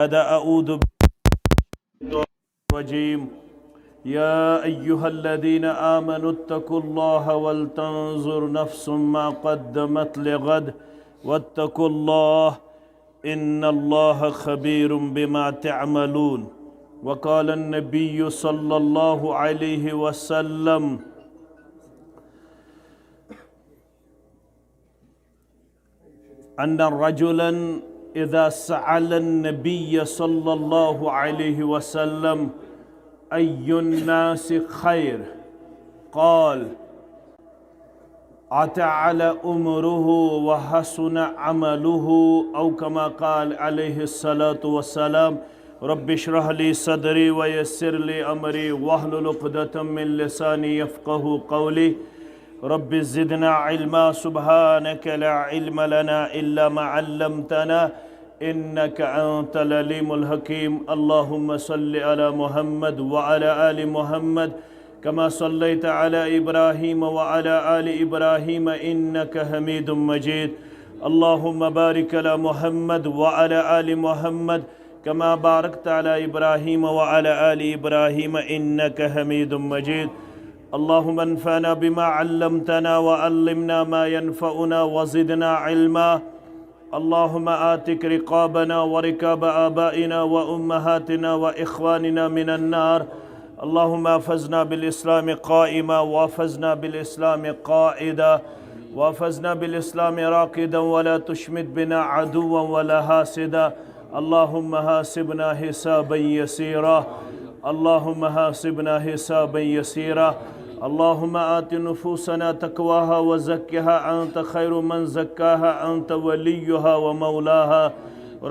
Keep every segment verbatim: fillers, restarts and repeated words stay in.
بعد، أعوذ بالله من الشيطان الرجيم. يا أيها الذين آمنوا اتقوا الله ولتنظر نفس ما قدمت لغد، واتقوا الله، إن الله خبير بما تعملون. وقال النبي صلى الله عليه وسلم أن رجلا إذا سأل النبي صلى الله عليه وسلم: أي الناس خير؟ قال: أطال عمره وحسن عمله، أو كما قال عليه الصلاة والسلام. رب اشرح لي صدري ويسر لي أمري واحلل عقدة من لساني يفقه قولي. رب زدنا علما، سبحانك لا علم لنا إلا ما علمتنا، إنك أنت العليم الحكيم. اللهم صل على محمد وعلى آل محمد كما صليت على إبراهيم وعلى آل إبراهيم إنك حميد مجيد. اللهم بارك على محمد وعلى آل محمد كما باركت على إبراهيم وعلى آل إبراهيم إنك حميد مجيد. اللهم انفعنا بما علمتنا وعلمنا ما ينفعنا وزدنا علما. اللهم أعتق رقابنا ورقاب آبائنا وأمهاتنا وإخواننا من النار. اللهم احفظنا بالإسلام قائما، واحفظنا بالإسلام قائدا، واحفظنا بالإسلام راقدا، ولا تشمت بنا عدوا ولا حاسدا. اللهم حاسبنا حسابا يسيرا. اللهم حاسبنا حسابا يسيرا. اللهم آت نفوسنا تقواها وزكها أنت خير من زكاها أنت وليها ومولاها.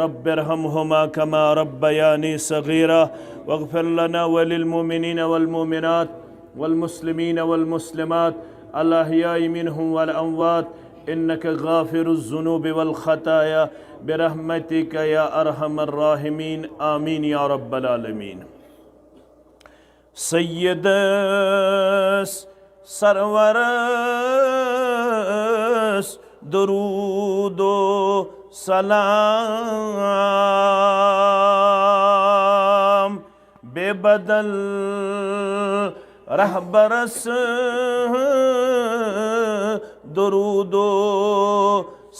رب ارحمهما كما ربياني صغيرا. واغفر لنا وللمؤمنين والمؤمنات والمسلمين والمسلمات الأحياء منهم والأموات إنك غافر الذنوب والخطايا برحمتك يا أرحم الراحمين. آمين يا رب العالمين. سیدس سرورس درود و سلام، بے بدل رہبرس درود و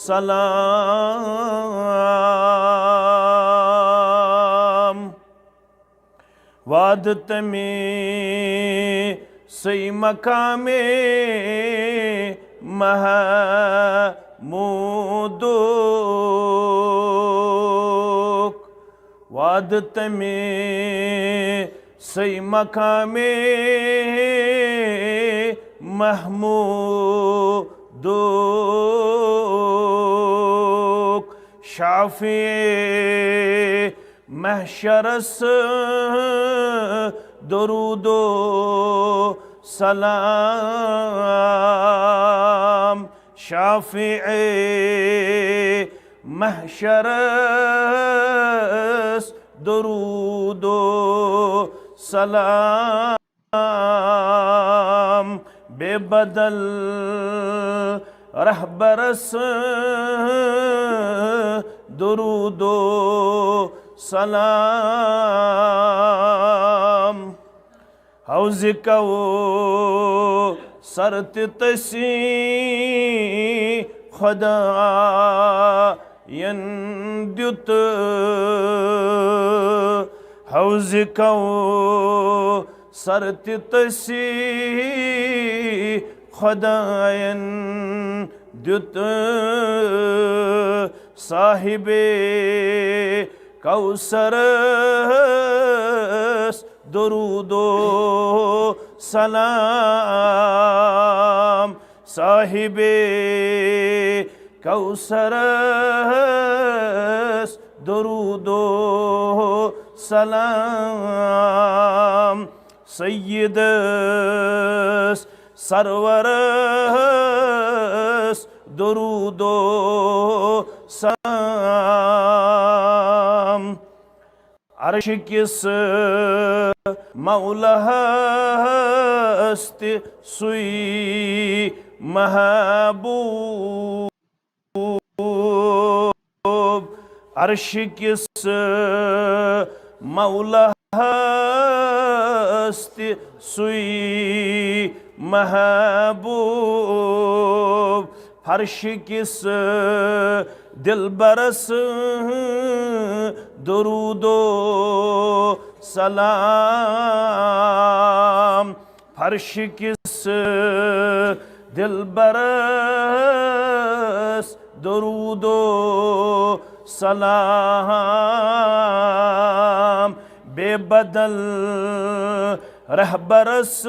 سلام۔ وعد تمی سی مقام محمودک، وعد تمی سی مقام محمودک، شافع محشرس درود و سلام، شافع محشرس درود و سلام۔ سلام، بے بدل رہبرس درود و سلام۔ حوض کوثر تہ تسی خداین دیت، حوض کوثر تہ تسی خداین دیت، صاحب کوثرس درود و سلام، صاحب کوثرس درود و سلام، سیدس سرورس درود و سلام۔ عرش کس مولاہس تہ سُے محبوب، عرش کِس مولاہس تہِ سُے محبوب، فرش کِس دلبرس درود و سلام۔ فرش کِس دلبرس درود و سلام، بے بدل رہبرس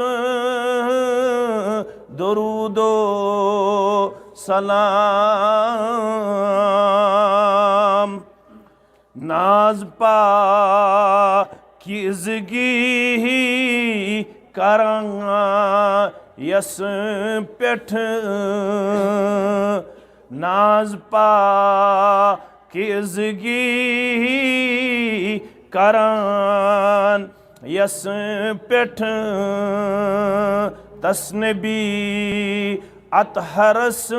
درود و سلام۔ ناز پاکیزگی کران یس پٮ۪ٹھ، ناز پاکیزگی کران یس پٮ۪ٹھ، تس نبی اطہرس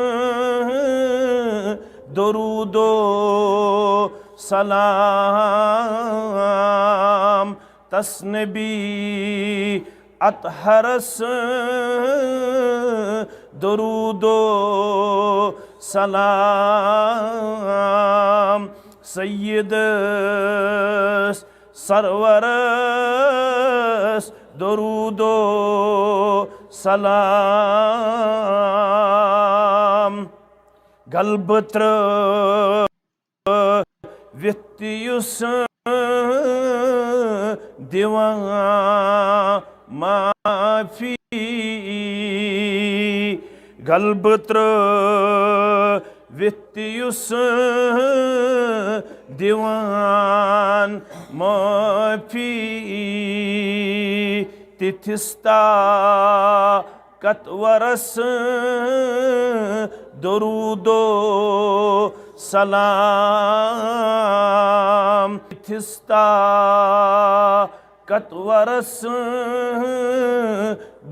درود و سلام، تس نبی اطہرس درود و سلام، سیدس سرورس درود و سلام۔ غلبہٕ ترٛٲوِتھ تہِ یُس دِوان معافی، غلبہٕ ترٛٲوِتھ تہِ یُس دِوان معافی، تِتھِس طاقتورس درود و سلام، تِتھِس طاقتورس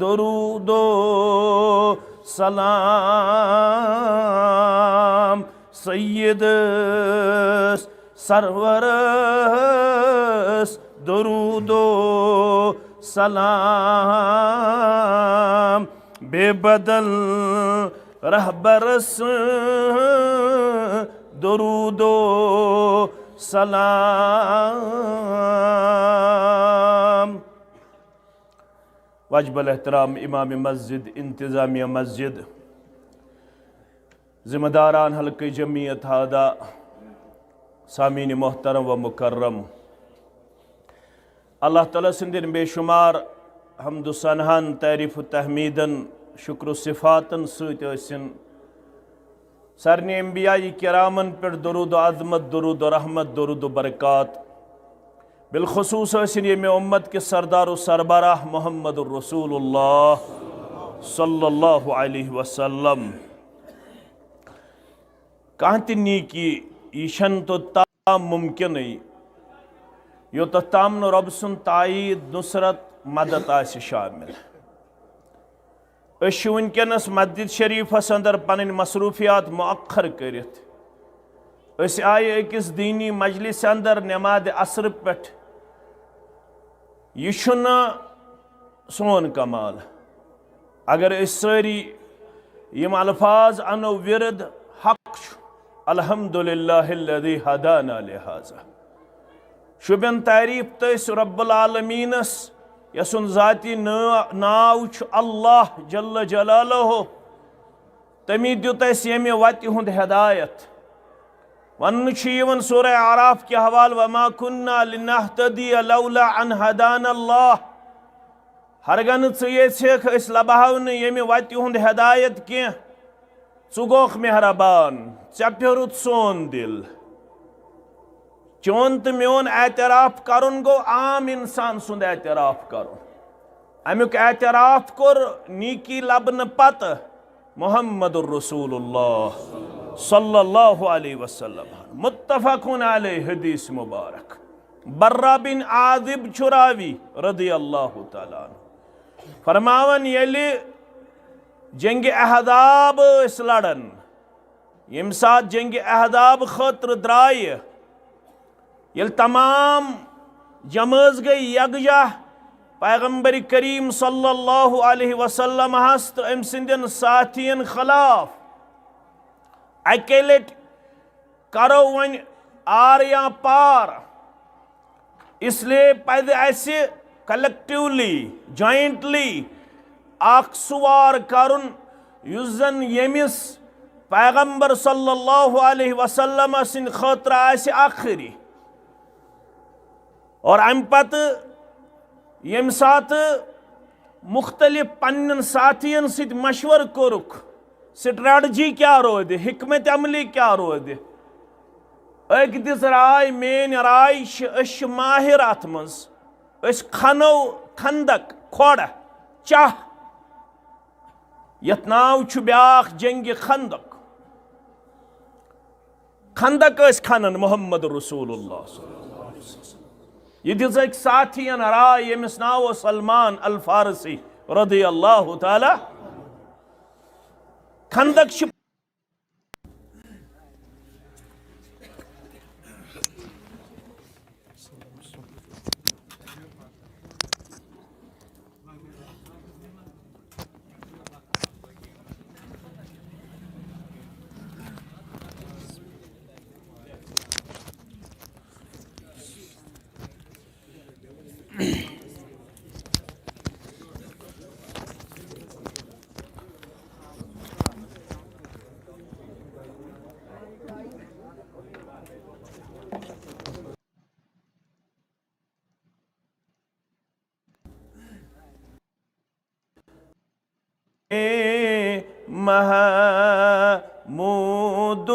درود و سلام، سیدس سرورس درود و سلام، بے بدل رہبرس درود و سلام۔ واجب الاحترام امام مسجد، انتظامیہ مسجد، ذمہ داران حلقہ جمعیت ہادہ، سامعین محترم و مکرم، اللہ تعالیٰ سٕنٛدٮ۪ن بے شمار حمد و ثناہن، تعریف و تحمیدن، شکر و صفاتن سۭتۍ ٲسِن سارنٕے انبیاء کرامن پٮ۪ٹھ درود و عظمت، درود و رحمت، درود و برکات۔ بالخصوص ٲسِن ییٚمہِ امت کِس سردار و سربراہ محمد الرسول اللہ صلی اللہ علیہ وسلم۔ کانٛہہ تہِ نیکی، یہِ چھَنہٕ توٚت تام مُمکِنٕے، یوٚتَتھ تام نہٕ رۄب سُنٛد تایید، نصرت، مدد آسہِ شٲمِل۔ أسۍ چھِ وٕنکیٚنَس مسجد شریفَس اندر پنٕنۍ مصروفیات مؤخر کٔرِتھ۔ أسۍ آیہِ أکِس دینی مجلسہِ اندر نمازِ عصر پٮ۪ٹھ۔ یہِ چھُنہٕ سون کمال۔ اگر أسۍ سٲری یِم الفاظ انو ورد، حق چھُ، الحمدللہ الذی ہدانا لہذا۔ شوبین تعریف تٔسۍ رب العالمینس، یسُن ذاتی نا-، ناو چھُ اللہ جل جلالہ۔ تٔمی دیُت اَسہِ ییٚمہِ وَتہِ ہُنٛد ہدایت۔ وننہٕ چھُ یِوان سورہ اعراف کہِ حوالہٕ، "وما كنا لنهتدي لولا ان هدانا الله"۔ ہرگاہ نہٕ ژٕ یژھکھ أسۍ لبہو نہٕ ییٚمہِ وَتہِ ہُنٛد ہدایت کینٛہہ۔ ژٕ گوکھ مہربان، ژےٚ پھیوٚرُتھ سون دِل۔ چون تہٕ میون اعتراف کرُن گوٚو عام انسان سُنٛد اعتراف کرُن۔ امیُک اعتراف کوٚر نیکی لبنہٕ پتہٕ محمد الرسول اللہ صلی اللہ علیہ وسلم۔ متفقون علیہ حدیث مبارک۔ برہ بن عازب چھُ راوی رضی اللہ تعالیٰ عنہ۔ فرماوان، ییٚلہِ جنگِ احزاب ٲسۍ لڑان، ییٚمہِ ساتہٕ جنگِ احزاب خٲطرٕ درٛایہِ، ییٚلہِ تمام جمٲژ گٔے یکجاہ پیغمبر کریم صلی اللہ علیہ وسلم ہس تہٕ أمۍ سٕنٛدٮ۪ن ساتھین خلاف، اکے لٹہِ کرو وۄنۍ آر یا پار۔ اس لیے پزِ اسہِ کلیکٹیولی، جوائنٹلی اکھ سُہ وار کرُن، یُس زن ییٚمِس پیغمبر صلی اللہ علیہ وسلم سٕنٛدِ خٲطرٕ آسہِ ٲخری۔ اور امہِ پتہٕ ییٚمہِ ساتہٕ مُختٔلِف پننٮ۪ن ساتھین سۭتۍ مشورٕ کوٚرُکھ، سٹریٹجی کیٛاہ روزِ، حکمت عملی کیٛاہ روزِ، أکۍ دِژ راے، میٲنۍ راے چھِ، أسۍ چھِ ماہر اتھ منٛز، أسۍ کھنو خندق، کھۄڑ، چاہ، یتھ ناو چھُ بیاکھ جنگِ خندق۔ خندق ٲسۍ کھنان محمد رسول اللہ۔ یہِ دِژ أکۍ ساتھین راے، ییٚمِس ناو اوس سلمان الفارسی رضی اللہ تعالیٰ۔ خندق چھِ محمودک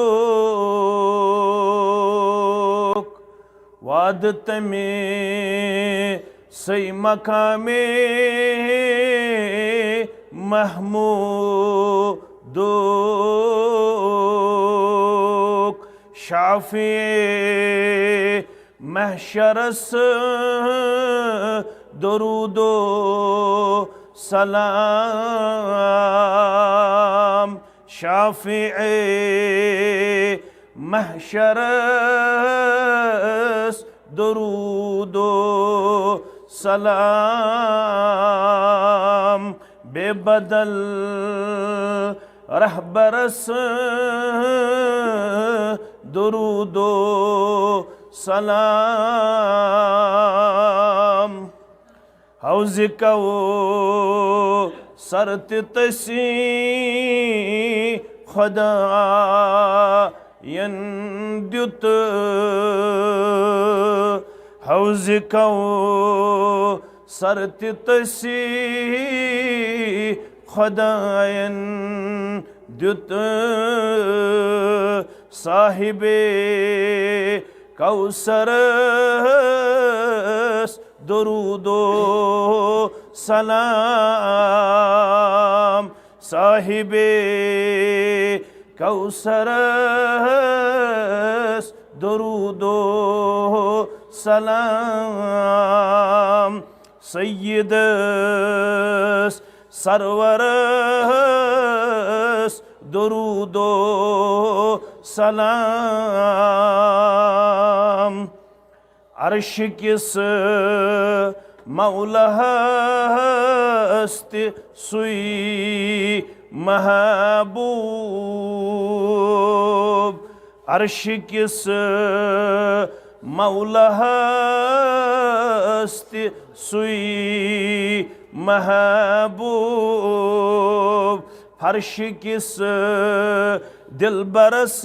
وعدٕ تٔمۍ سٕے مقامِ محمودک۔ شافع محشرس درود و سلام۔ شافع محشرس درود و سلام۔ بے بدل رہبرس درود و سلام۔ حوض کوثر تہِ تٔسی خدایَن دیُت۔ حوض کوثر تہِ تٔسی خدایَن دیُت۔ صاحبِ کوثرس درود و سلام۔ صاحبِ کوثرس درود و سلام۔ سیدس سرورس درود و سلام۔ عرش کِس مولاہس تہِ سُے محبوب۔ عرش کِس مولاہس تہِ سُے محبوب۔ فرش کِس دلبرس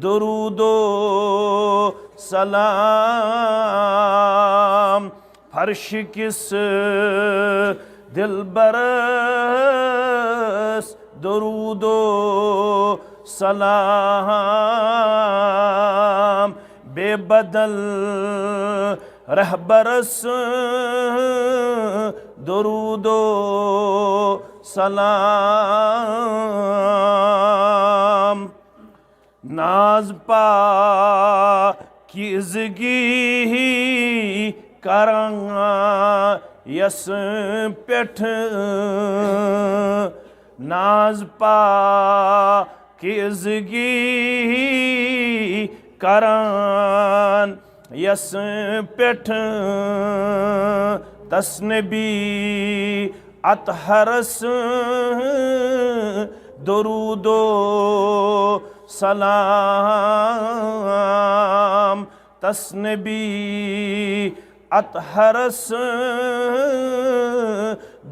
درود و سلام۔ فرش کِس دلبرس درود و سلام۔ بے بدل رہبرس درود و سلام۔ ناز پاکیزگی کران یس پٮ۪ٹھ، ناز پاکیزگی کران یس پٮ۪ٹھ تس نبی اطہرس درود و سلام، تس نبی اطہرس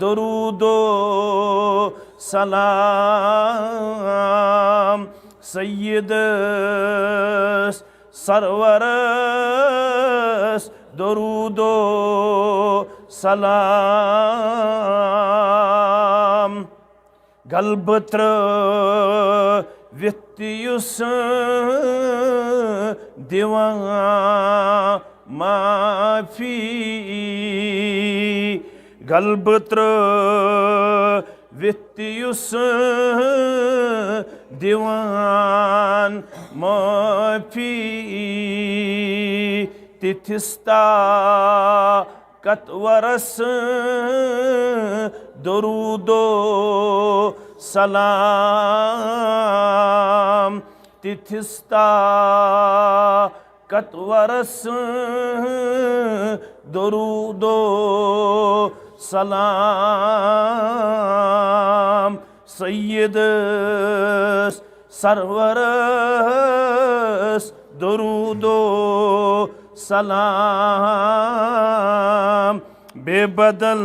درود و سلام، سیدس سرورس درود و سلام۔ غلبہٕ ترٛٲوِتھ تہِ یُس دِوان معافی، غلبہٕ ترٛٲوِتھ تہِ یُس دِوان معافی، تِتھِس تا کتورس درود و سلام، تِتھِس تا کتورس درود و سلام، سیدس سرورس درود و سلام، بے بدل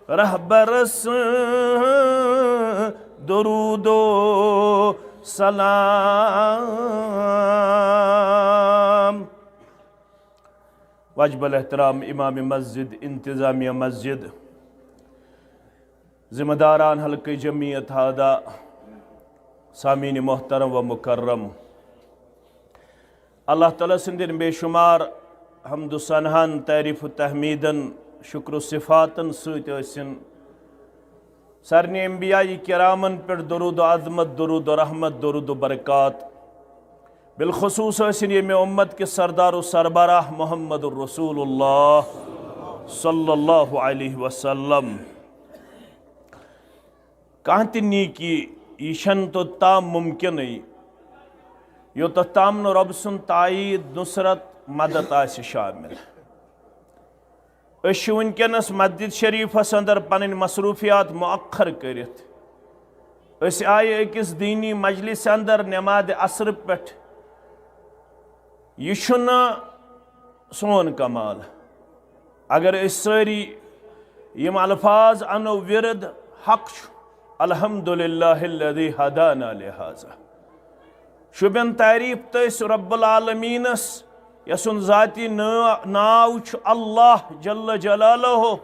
رہبرس درود و سلام۔ واجب الاحترام امام مسجد، انتظامیہ مسجد، ذمہ داران حلقہ جمعیت ہادہ، سامعین محترم و مکرم، اللہ تعالیٰ سٕنٛدٮ۪ن بے شمار حمد و ثناہن، تعریف و تحمیدن، شکر و صفاتن سۭتۍ ٲسِن سارنٕے انبیاء کرامن پٮ۪ٹھ درود و عظمت، درود و رحمت، درود و برکات۔ بالخصوص ٲسِن ییٚمہِ امت کِس سردار و سربراہ محمد رسول اللہ صلی اللہ علیہ وسلم۔ کانٛہہ تہِ نیکی، یہِ چھَنہٕ توٚت تام مُمکِنٕے، یوٚتَتھ تام نہٕ رۄب سُنٛد تایید، نصرت، مدد آسہِ شامل۔ أسۍ چھِ وٕنکیٚنَس مسجد شریفَس اندر پنٕنۍ مصروفیات مؤخر کٔرِتھ۔ أسۍ آیہِ أکِس دینی مجلس اندر نماز عصر پٮ۪ٹھ۔ یہِ چھُنہٕ سون کمال۔ اگر أسۍ سٲری یِم الفاظ انو ورد، حق چھُ، الحمدللہ الذی ہدانا لہذا۔ شوبین تعریف تٔسۍ رب العالمینس، یسُن ذاتی نا-، ناو چھُ اللہ جل جلالہ۔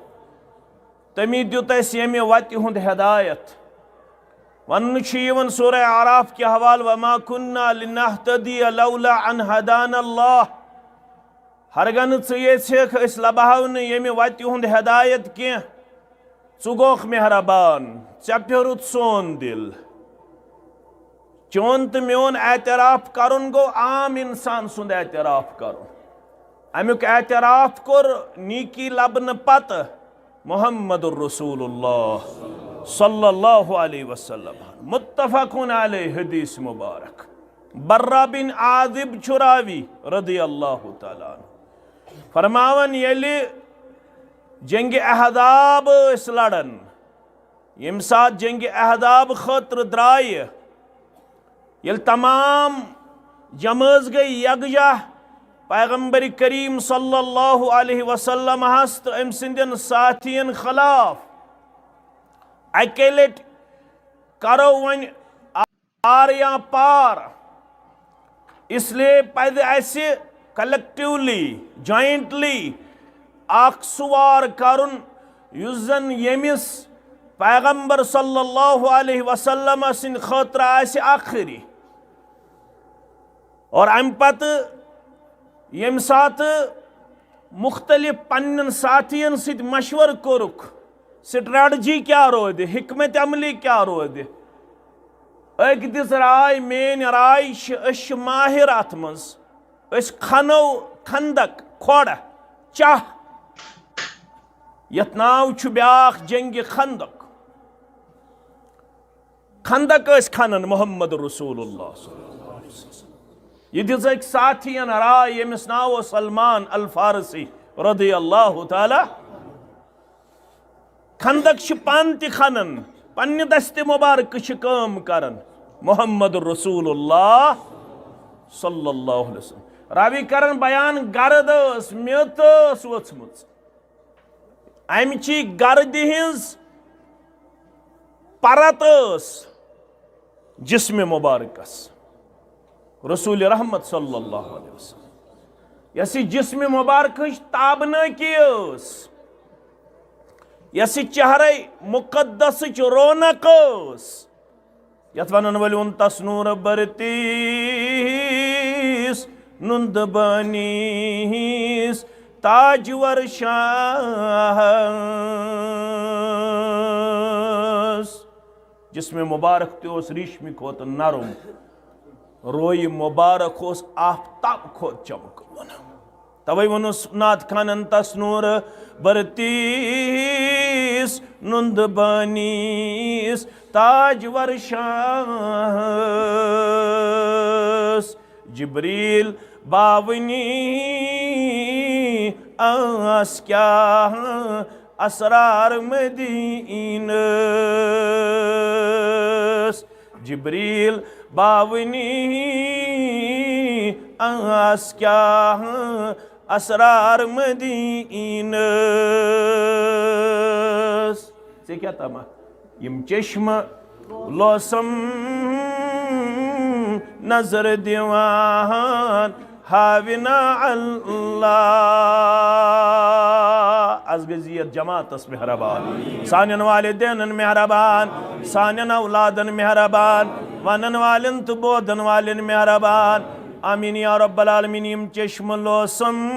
تٔمی دیُت اَسہِ ییٚمہِ وتہِ ہُنٛد ہدایت۔ وننہٕ چھُ یِوان سورہ اعراف کہِ حوالہٕ، "وما كنا لنهتدي لولا ان هدانا الله"۔ ہرگاہ نہٕ ژٕ یژھکھ أسۍ لبہاونہٕ ییٚمہِ وتہِ ہُنٛد ہدایت کینٛہہ۔ ژٕ گوکھ مہربان، ژےٚ پھیوٚرُتھ سون دل۔ چون تہٕ میون اعتراف کرُن گوٚو عام انسان سُنٛد اعتراف کرُن۔ امیُک اعتراف کوٚر نیکی لبنہٕ پتہٕ محمد رسول اللہ صلی اللہ علیہ وسلم۔ متفقون علیہ حدیث مبارک۔ برہ بن عازب چھُ راوی رضی اللہ تعالیٰ عنہ۔ فرماوان، ییٚلہِ جنگِ احزاب ٲسۍ لڑان، ییٚمہِ ساتہٕ جنگِ احزاب خٲطرٕ درٛایہِ، ییٚلہِ تمام جمٲژ گٔے یکجاہ پیغمبر کریم صلی اللہ علیہ وسلم ہس تہٕ أمۍ سٕنٛدٮ۪ن ساتھین خلاف، اکے لٹہِ کرو وۄنۍ آر یا پار۔ اس لیے پزِ اسہِ کلیکٹیولی، جوائنٹلی اکھ سُہ وار کرُن یُس زن ییٚمِس پیغمبر صلی اللہ علیہ وسلم سٕنٛدِ خٲطرٕ آسہِ ٲخری۔ اور امہِ پتہٕ ییٚمہِ ساتہٕ مختلف پننٮ۪ن ساتھین سۭتۍ مشورٕ کوٚرُکھ، سٹریٹجی کیٛاہ روزِ، حکمت عملی کیٛاہ روزِ، أکۍ دِژ راے، میٲنۍ راے چھِ، أسۍ چھِ ماہر اتھ منٛز، أسۍ کھنو خندق، کھۄڑ، چاہ، یتھ ناو چھُ بیاکھ جنگِ خندق۔ خندق ٲسۍ کھنان محمد رسول اللہ صلی اللہ علیہ وسلم۔ یہِ دِژ أکۍ ساتھین راے، ییٚمِس ناو اوس سلمان الفارسی رضی اللہ تعالیٰ۔ خندق چھِ پانہٕ تہِ کھنان، پننہِ دستِ مبارکہٕ چھِ کٲم کران۔ محمد رسول اللہ صلی اللہ علیہ وسلم۔ راوی کران بیان، گرد ٲس، میٚژ ٲس ؤژھمٕژ۔ امہِ چی گردِ ہٕنٛز پرت ٲس جسمِ مبارکس، رسول رحمت صلی اللہ علیہ وسلم، یۄس یہِ جسمِ مبارکٕچ تابنٲکی ٲس، یۄس یہِ چہرے مقدسٕچ رونق ٲس، یتھ ونن وٲلۍ ووٚن، تس نور برتیس نُند بٲنیس تاجور شاہس۔ جسمِ مبارک تہِ اوس ریشمہِ کھۄتہٕ نرم، رویہِ مبارک اوس آفتاب کھۄتہٕ چمکوُن۔ توے ووٚنُس نعت خانن، تس نور برتیس نُند بٲنیس تاجور شاہس۔ جبریل باونی آس کیاہ اسرار مدینس۔ جبریل باونی آس کیاہ اسرار مدینس۔ ژےٚ کیٛاہ تما؟ یِم چشمہٕ لوسم نظر دِوان ہاوِنا اللہ۔ از گٔے زیٖد جماعتس مہربان، سانٮ۪ن والدینن مہربان، سانٮ۪ن اولادن مہربان، ونن والٮ۪ن تہٕ بوزن والٮ۪ن مہربان۔ آمین یا رب العالمین۔ یِم چشمہٕ لوسم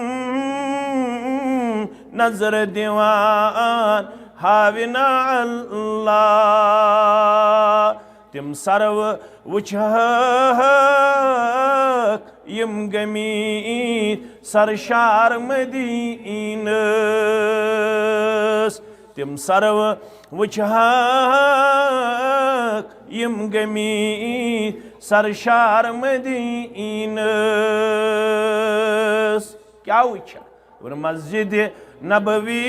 نظر دِوان ہاوِنا اللہ۔ تِم سرو وٕچھہکھ یِم گٔمٕتۍ سرشار مدینس۔ تِم سرو وٕچھہکھ یِم گٔمٕتۍ سرشار مدینس۔ کیٛاہ وٕچھکھ؟ اور مسجد نبوی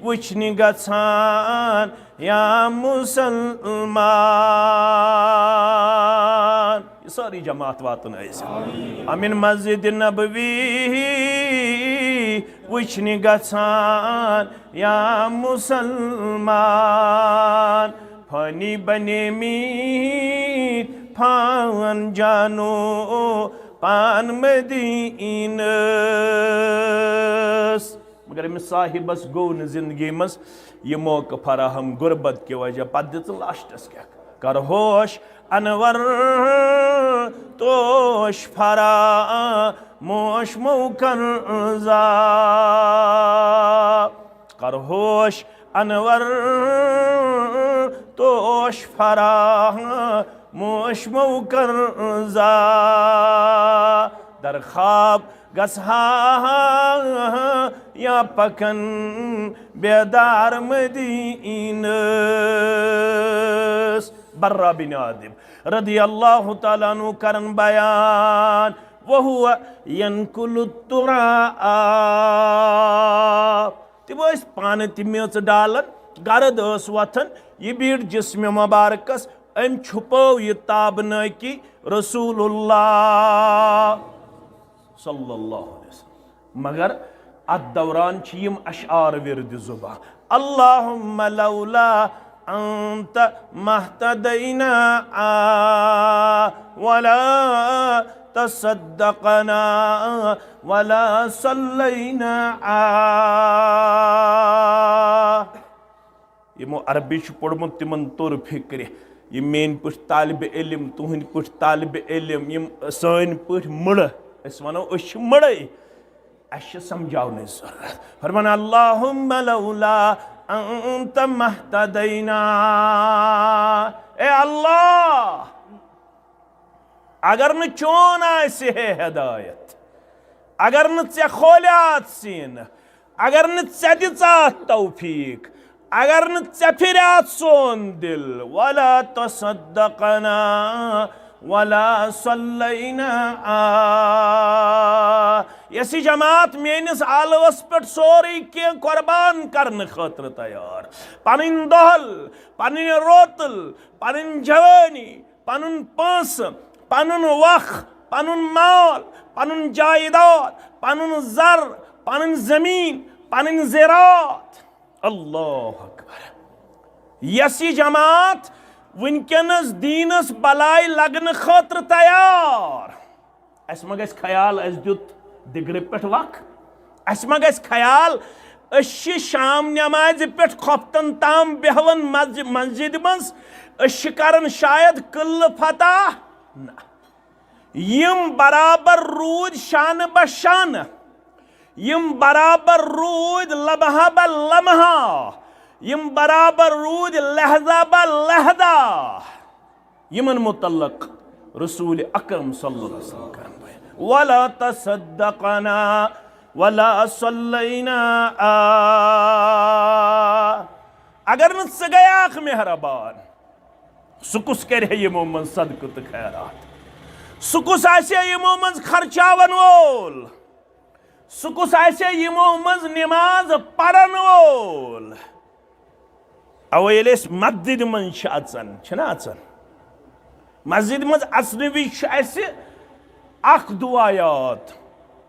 وٕچھنہِ گژھان یا مسلمان۔ یہِ سٲرٕے جماعت واتُن ٲسِن۔ امین۔ مسجد نبوی وٕچھنہِ گژھان یا مسلمان۔ فانی بنے میر پان جانو پان مدینس۔ مگر أمِس صاحبس گوٚو نہٕ زندگی منٛز یہِ موقعہٕ فراہم، غربت کہِ وجہ۔ پتہٕ دِژٕن لاسٹس کیٛاہ؟ کر ہوش انور توش فراموش مو کر زا۔ کر ہوش انور توش فراموش مو کر زا۔ در خواب گژھہا یا پکن بیدار مدینس۔ برا بن عازب رضی اللہ تعالیٰ عنہ کرن بیان، وہو ینقل الترا۔ تِم ٲسۍ پانہٕ تہِ میٚژ ڈالان، گرد ٲس وۄتھان، یہِ بیٖٹھ جسمِ مبارکس، أمۍ چھُپٲو یہِ تابنٲکی رسول اللہ صلی اللہ علیہ وسلم۔ مگر اتھ دوران چھِ یِم اشعار ورد زبان، اللہم لولا انت مہتدینا ولا تصدقنا ولا صلینا۔ یِمو عربی چھُ پوٚرمُت، تِمن توٚر فِکرِ، یِم میٲنۍ پٲٹھۍ طالبِ علم، تُہنٛدۍ پٲٹھۍ طالبِ علم، یِم سٲنۍ پٲٹھۍ مٕڑٕ، أسۍ ونو أسۍ چھِ مٕڑے، اَسہِ چھِ سمجھاونٕچ ضروٗرت۔ فرمان، اللہم لولا انت مہتدینا۔ اے اللہ، اگر نہٕ چون آسہِ ہے ہدایت، اگر نہٕ ژےٚ کھولیاتھ سیٖنہٕ، اگر نہٕ ژےٚ دِژاتھ توفیٖق، اگر نہٕ ژےٚ پھِریاتھ سون دِل، ولا تصدقنا ولا صلینا آ۔ یۄس یہِ جماعت میٲنِس آلوَس پٮ۪ٹھ سورُے کینٛہہ قربان کرنہٕ خٲطرٕ تیار، پنٕنۍ دۄہل، پنٕنۍ روتل، پنٕنۍ جوٲنی، پنُن پونٛسہٕ، پنُن وق، پنُن مال، پنُن جایداد، پنُن زر، پنٕنۍ زمین، پنٕنۍ زراعت۔ اللہ اکبر۔ یۄس یہِ جماعت وٕنکیٚنس دیٖنس بلاے لگنہٕ خٲطرٕ تیار، اسہِ ما گژھِ خیال اسہِ دیُت دِگرٕ پٮ۪ٹھ وق؟ اسہِ ما گژھِ خیال أسۍ چھِ شام نمازِ پٮ۪ٹھ خۄفتن تام بیہوان مسجِ-، مسجدِ منٛز؟ أسۍ چھِ کران شاید قلعہٕ فتح؟ نہ۔ یِم برابر روٗدۍ شانہٕ بہ شانہٕ، یِم برابر روٗدۍ لمحہ بہ لمحہ، یِم برابر روٗدۍ لحظہ بہ لحظہ، یِمن متعلق رسول اکرم صلی اللہ علیہ وسلم کرن بیان۔ ولا تصدقنا ولا صلینا آ۔ اگر نہٕ ژٕ گٔیاکھ مہربان، سُہ کُس کرِ ہے یِمو منٛز صدقہٕ تہٕ خیرات؟ سُہ کُس آسہِ ہے یِمو منٛز خرچاون وول؟ سُہ کُس آسہِ ہے یِمو منٛز نماز پرن وول؟ اَوَے ییٚلہِ أسۍ مسجدِ منٛز چھِ اَژان، چھِنہ اَژان؟ مسجدِ منٛز اَژنہٕ وِزِ چھُ اَسہِ اَکھ دُعا یاد،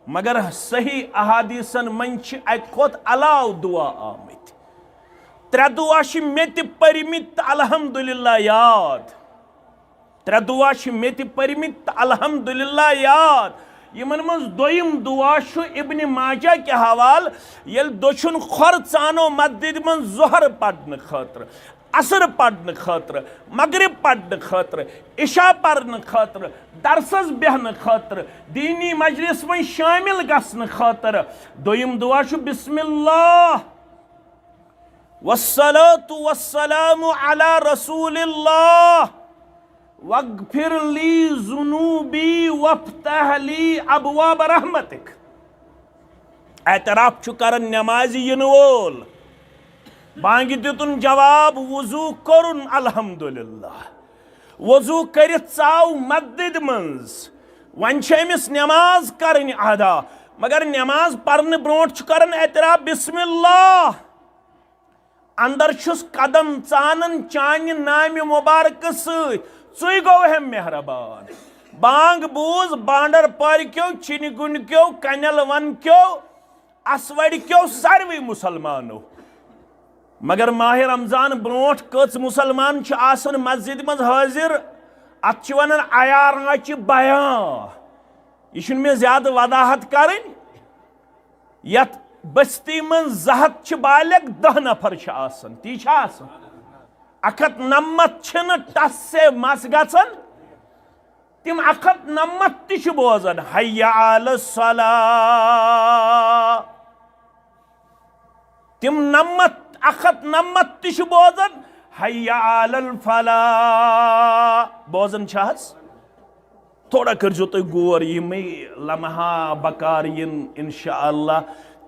مگر صحیح احادیثن منٛز چھِ اَکہِ کھۄتہٕ علاوٕ دُعا آمٕتۍ۔ ترٛےٚ دُعا چھِ مےٚ تہِ پٔرمٕتۍ تہٕ الحمدللہ یاد۔ ترٛےٚ دُعا چھِ مےٚ تہِ پٔرمٕتۍ تہٕ الحمدللہ یاد۔ یِمن منٛز دوٚیِم دُعا چھُ ابن ماجہ کہِ حوالہٕ، ییٚلہِ دٔچھُن کھۄر ژانو مسجدِ منٛز ظہر پرنہٕ خٲطرٕ، عصر پرنہٕ خٲطرٕ، مغرب پرنہٕ خٲطرٕ، عشاء پرنہٕ خٲطرٕ، درسس بیہنہٕ خٲطرٕ، دیٖنی مجلس منٛز شٲمِل گژھنہٕ خٲطرٕ۔ دوٚیِم دُعا چھُ بسم اللہ۔ والصلاة والسلام على رسول الله واغفر لي ذنوبي وافتح لي أبواب رحمتك۔ اعتراف چھُ کران نمازِ یِنہٕ وول، بانگہِ دیُتُن جواب، وضو کوٚرُن الحمدللہ، وضو کٔرِتھ ژاو مسجدِ منٛز، وۄنۍ چھِ أمِس نماز کرٕنۍ ادا، مگر نماز پرنہٕ برونٛٹھ چھُ کران اعتراف بسم اللہ۔ اندر چھُس قدم ژانان چانہِ نامہِ مبارکہٕ سۭتۍ، ژٕے گوٚو ہے مہربان۔ بانگ بوٗز بانڈر پارِ کیو، چِنہِ گُنڈ کیو، کنیل ون کیو، اسوڑ کیو، ساروٕے مسلمانو۔ مگر ماہِ رمضان برونٹھ کٔژ مسلمان چھِ آسان مسجد منٛز حٲضِر؟ اتھ چھِ ونان عیارانچہِ بیان۔ یہِ چھُنہٕ مےٚ زیادٕ وضاحت کرٕنۍ۔ یتھ بستی منٛز زٕ ہتھ چھِ بالغ، دَہ نفر چھِ آسان، تی چھا آسان؟ اکھ ہتھ نمتھ چھِنہٕ ٹس سے مس گژھان۔ تِم اکھ ہتھ نمتھ تہِ چھِ بوزان، حی علی الصلاۃ۔ تِم نمتھ، اکھ ہتھ نمتھ تہِ چھِ بوزان، حی علی الفلاح۔ بوزان چھِ حظ؟ تھوڑا کٔرزیو تُہۍ غور، یِمے لمحہ بکار یِن، انشاءاللہ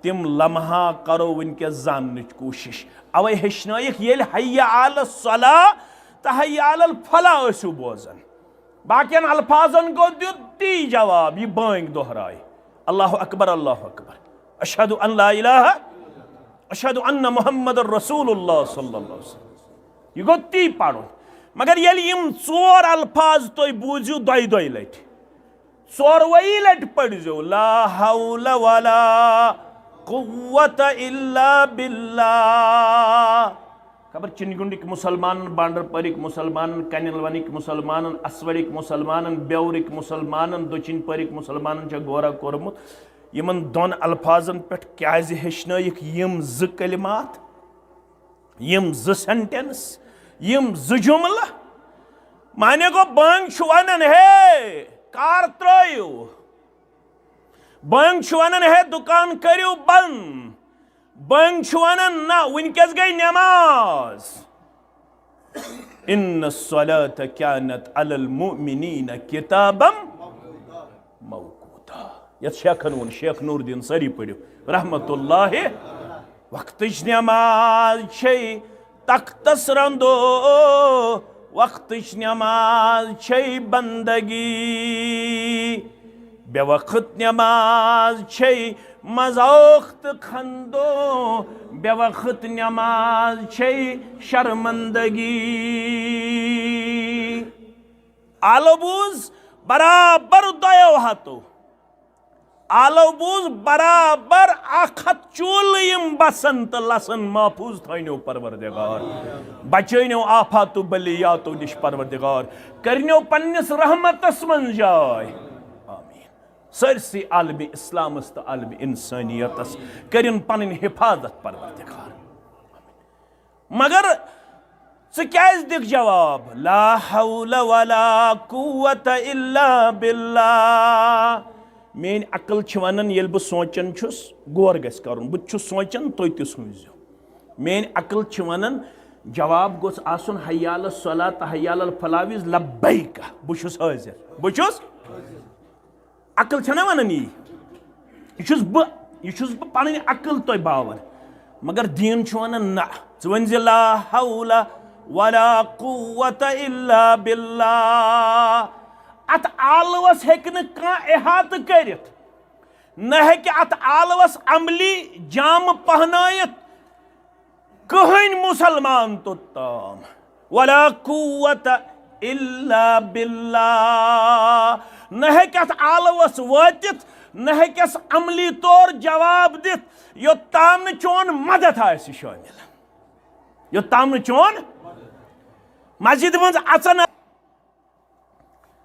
تِم لمحہ کرو وٕنکیٚس زاننٕچ کوٗشِش۔ اوے ہیٚچھنٲیِکھ، ییٚلہِ حی علی الصلاۃ تہٕ حی علی الفلاح ٲسِو بوزان، باقین الفاظن گوٚو دیُت تی جواب، یہِ بٲنگ دۄہراے، اللہ اکبر، اللہ اکبر، اشہد ان لا الہ، اشہد ان محمد رسول اللہ صلی اللہ علیہ وسلم۔ یہِ گوٚو تی پرُن۔ مگر ییٚلہِ یِم ژور الفاظ تُہۍ بوٗزِو دۄیہِ دۄیہِ لٹہِ، ژوروَیی لٹہِ پٔرۍزیو، لا حول ولا قوت الا باللہ۔ خبر چِنگُنڈٕکۍ مسلمانن، بانڈر پورٕکۍ مسلمانن، کنیل ونٕکۍ مسلمانن، اسوڑٕکۍ مسلمانن، بیورٕکۍ مسلمانن، دٔچھِنۍ پورٕکۍ مسلمانن چھا غورا کوٚرمُت؟ یِمن دۄن الفاظن پٮ۪ٹھ کیازِ ہیٚچھنٲیِکھ یِم زٕ کلمات، یِم زٕ سینٹنس، یِم زٕ جملہٕ؟ معنی گوٚو، بانگ چھُ ونان، ہے، کار ترٲیِو۔ بانگ چھُ ونان، ہے، دُکان کٔرِو بند۔ بانگ چھُ ونان، نہ، وٕنکیٚس گٔے نماز۔ ان الصلاۃ کانت علی المؤمنین کتابا موقوتا۔ یتھ شیخن ووٚن، شیخ نور الدین، سٲری پٔرِو، رحمت اللہ۔ وقتٕچ نماز چھے تختس رندو، وقتٕچ نماز چھے بندگی، بے وقت نماز چھے مذاق تہٕ خندو، بے وقت نماز چھے شرمندگی۔ آلو بوز برابر دۄیو ہتو۔ آلو بوز برابر اکھ ہتھ چولہٕ یِم بسن تہٕ لسن محفوظ تھٲینو پروردگار۔ بچٲینو آفات و بلیاتو نِش پروردگار۔ کرنیو پننِس رحمتس منٛز جاے۔ آمین۔ سٲرسٕے عالمِ اسلامس تہٕ عالمِ انسانیتس کٔرِن پنٕنۍ حفاظت پروردگار۔ مگر ژٕ کیازِ دِکھ جواب؟ لا حول ولا قوت الا باللہ۔ میٲنۍ عقل چھِ ونان، ییٚلہِ بہٕ سونچان چھُس، غور گژھِ کرُن، بہٕ تہِ چھُس سونچان، تُہۍ تہِ سوٗنچزیو۔ میٲنۍ عقل چھِ ونان، جواب گوٚژھ آسُن حی علی الصلاۃ، حی علی الفلاح وِزِ، لبیک، بہٕ چھُس حٲضِر، بہٕ چھُس۔ عقل چھَنا وَنان یی؟ یہِ چھُس بہٕ، یہِ چھُس بہٕ پَنٕنۍ عقل تۄہہِ باوان۔ مگر دیٖن چھُ وَنان نہ، ژٕ ؤنۍ زِ لا حول ولا قوت الا باللہ۔ اَتھ آلوَس ہیٚکہِ نہٕ کانٛہہ احاطہٕ کٔرِتھ، نہ ہیٚکہِ اَتھ آلوَس عملی جامہٕ پہنٲیِتھ۔ کٕہٕنۍ مُسلمان توٚتام۔ ولا قوت الا باللہ۔ نہ ہیٚکہِ اتھ آلوس وٲتِتھ، نہ ہیٚکٮ۪س عملی طور جواب دِتھ، یوٚتام نہٕ چون مدد آسہِ شٲمِل۔ یوٚتام نہٕ چون مسجد منٛز اژن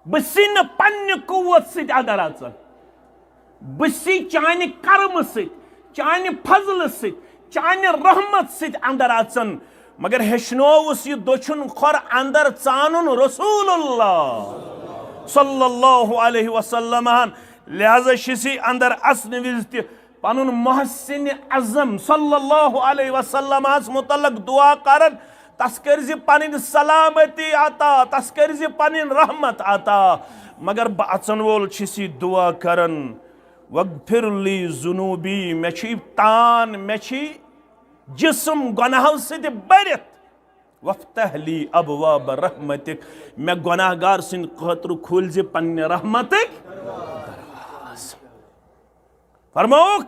بہٕ چھُسے نہٕ پننہِ قوت سۭتۍ اندر اژان، بہٕ چھُسے چانہِ کرمہٕ سۭتۍ، چانہِ فضلہٕ سۭتۍ، چانہِ رحمت سۭتۍ اندر اژان۔ مگر ہیٚچھنووُس یہِ دٔچھُن کھۄر اندر ژانُن رسول اللہ صلی اللہ علیہ وسلم ہن۔ لہذا چھُسے اندر اژنہٕ وِزِ تہِ پنُن محسن اعظم صلی اللہ علیہ وسلمس متعلق دعا کران، تس کٔرزِ پنٕنۍ سلامتی عطا، تس کٔرزِ پنٕنۍ رحمت عطا۔ مگر بہٕ اژن وول چھُس یہِ دعا کران، وغفر لی ذنوبی، مےٚ چھُ تان، مےٚ چھُ جسم گۄناہو سۭتۍ بٔرِتھ۔ وافتح لی ابواب رحمتک، مےٚ گۄناہ گار سٕنٛدِ خٲطرٕ کھوٗلۍ زِ پننہِ رحمتٕکۍ دروازٕ۔ فرمووُکھ،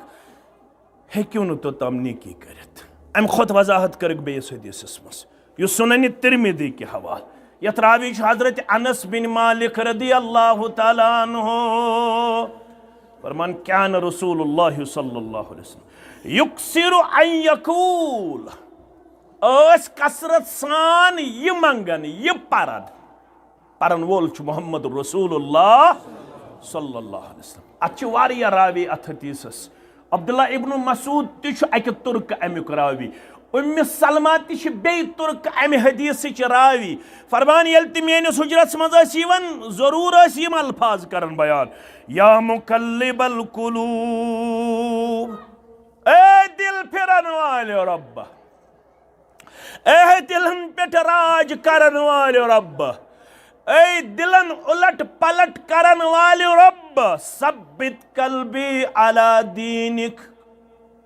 ہیٚکِو نہٕ توٚتام نیکی کٔرِتھ۔ امہِ کھۄتہٕ وضاحت کٔرٕکھ بیٚیِس حدیثس منٛز، یُس سنن ترمذی کہِ حوالہٕ، یتھ راوی چھُ حضرت انس بن مالک رضی اللہ تعالیٰ عنہ۔ فرمان، کان رسول اللہ صلی اللہ علیہ وسلم یکثر ان یقول، ٲسۍ کثرت سان یہِ منگان، یہِ پران۔ پرن وول چھُ محمد رسول اللہ صلی اللہ علیہ وسلم۔ اتھ چھِ واریاہ راوی اتھ حدیثس۔ عبداللہ ابن مسعود تہِ چھُ اکہِ تُرکہٕ امیُک راوی۔ ام سلمہ تہِ چھِ بیٚیہِ تُرکہٕ امہِ حدیثٕچ راوی۔ فرمان، ییٚلہِ تہِ میٲنِس حجرس منٛز ٲسۍ یِوان، ضروٗر ٲسۍ یِم الفاظ کران بیان، یا مقلب القلوب، اے دل پھرن والے رب، اے دلن پٮ۪ٹھ راج کرن والے رب، اے دلن الٹ پلٹ کرن والے رب، ثبت قلبی علی دینک،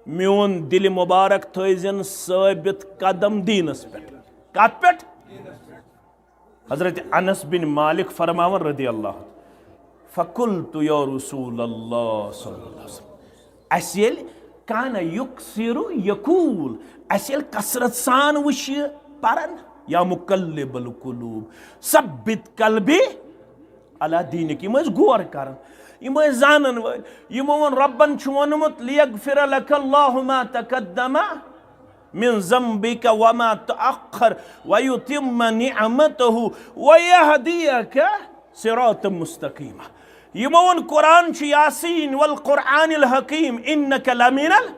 میون دل مبارک تھٲیزن ثٲبت قدم دینس پٮ۪ٹھ۔ کتھ پٮ۪ٹھ؟ حضرت انس بن مالک فرماوان رضی اللہ عنہ، فقلت یا رسول اللہ صلی اللہ علیہ وسلم، اسہِ ییٚلہِ کان یکثر یقول، اسہِ ییٚلہِ کثرت سان وٕچھ یہِ پران، یا مقلب القلوب ثبت قلبی علی دینک، یِم ٲسۍ غور کران، یِم ٲسۍ زانن وٲلۍ، یِمو ووٚن رۄبن چھُ ووٚنمُت، لیغفر لک اللہ ما تقدم من ذنبک وما تأخر ویتم نعمتہ ویہدیک صراطا مستقیما۔ یِمو ووٚن، قرآن چھُ یاسین والقرآن الحکیم انک لمن ال-،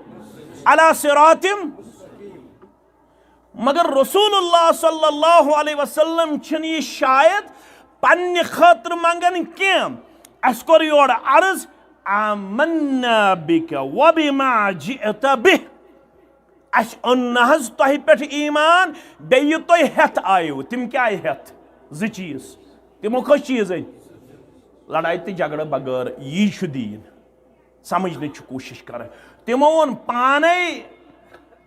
علی صراط۔ مگر رسول اللہ صلی اللہ علیہ وسلم چھِنہٕ یہِ شاید پننہِ خٲطرٕ منگان کینٛہہ۔ اسہِ کوٚر یورٕ عرض، آمنا بک وبما جئت بہ۔ اسہِ اوٚن نہ حظ تۄہہِ پٮ۪ٹھ ایمان، بیٚیہِ یہِ تُہۍ ہٮ۪تھ آیِو۔ تِم کیٛاہ آیہِ ہٮ۪تھ؟ زٕ چیٖز۔ تِمو کٔژ چیٖز أنۍ؟ لڑایہِ تہٕ جھگڑٕ بغٲر۔ یی چھُ دیٖن۔ سمجھنٕچ چھِ کوٗشِش کرٕنۍ۔ تِمو ووٚن پانے،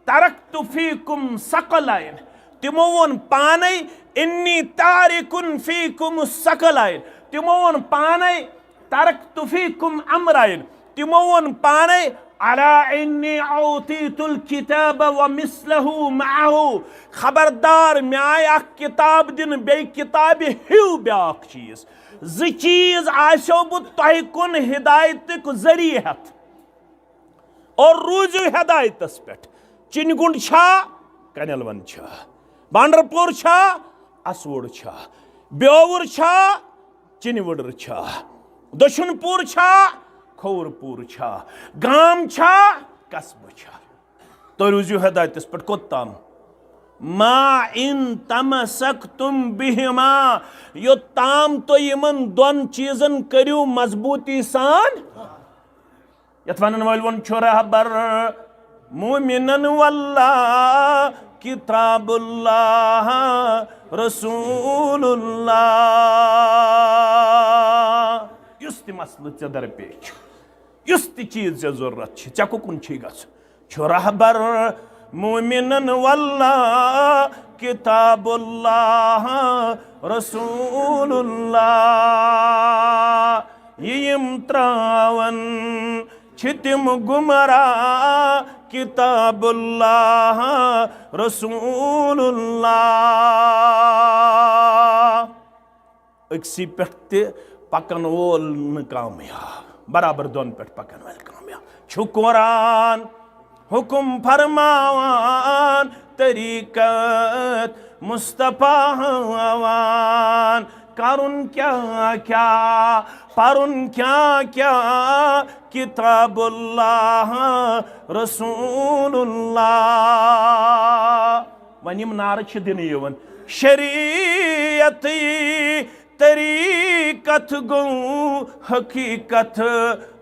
ترکت فیکم ثقلین، تِمو ووٚن پانے، "انی تارکن فیکم الثقلین"، تِمو ووٚن پانے، "ترکت فیکم امرین"، تِمو ووٚن پانے، "الا انی اوتیت الکتاب ومثلہ معہ"، خبردار، مےٚ آیہِ اکھ کتاب دِنہٕ، بیٚیہِ کتابہِ ہیوٗ بیٛاکھ چیٖز۔ زٕ چیٖز آسیو بہٕ تۄہہِ کُن ہدایتُک ذٔریعہٕ ہٮ۪تھ۔ اور روٗزِو ہدایتس پٮ۪ٹھ۔ چِنہِ گُنٛڈ چھا؟ کنٮ۪ل ون چھا؟ بانڈر پوٗر چھا؟ اسوُڑ چھا؟ بیوُر چھا؟ چِنہِ وُڑر چھا؟ دٔچھُن پوٗر چھا؟ کھووُر پوٗر چھا؟ گام چھا؟ قصبہٕ چھا؟ تُہۍ روٗزِو ہدایتس پٮ۪ٹھ۔ کوٚت تام؟ ما ان تمسکتم بہما، یوٚت تام تُہۍ یِمن دۄن چیٖزن کٔرِو مضبوٗطی سان۔ یتھ ونن وٲلۍ ووٚن چھُ رہبر مومنن واللہ کتاب اللہ رسول اللہ۔ یُس تہِ مسلہٕ ژےٚ درپیش چھُ، یُس تہِ چیٖز ژےٚ ضروٗرت چھِ، ژےٚ کُکُن چھُے گژھُن، چھُ رہبر مومنن واللہ کتاب اللہ رسول اللہ۔ یہِ یِم تراون چھِ تِم گمراہ، کتاب اللہ رسول اللہ۔ أکسٕے پٮ۪ٹھ تہِ پکن وول نہٕ کامیاب، برابر دۄن پٮ۪ٹھ پکن وٲلۍ کامیاب۔ چھُ قرآن حکم فرماوان، طریقت مصطفیٰ ہاوان۔ کرُن کیٛاہ کیٛاہ، پرُن کیٛاہ کیٛاہ، کتاب اللہ رسول اللہ۔ وۄنۍ یِم نعرٕ چھِ دِنہٕ یِوان، شریعت طریقت گوٚو حقیقت،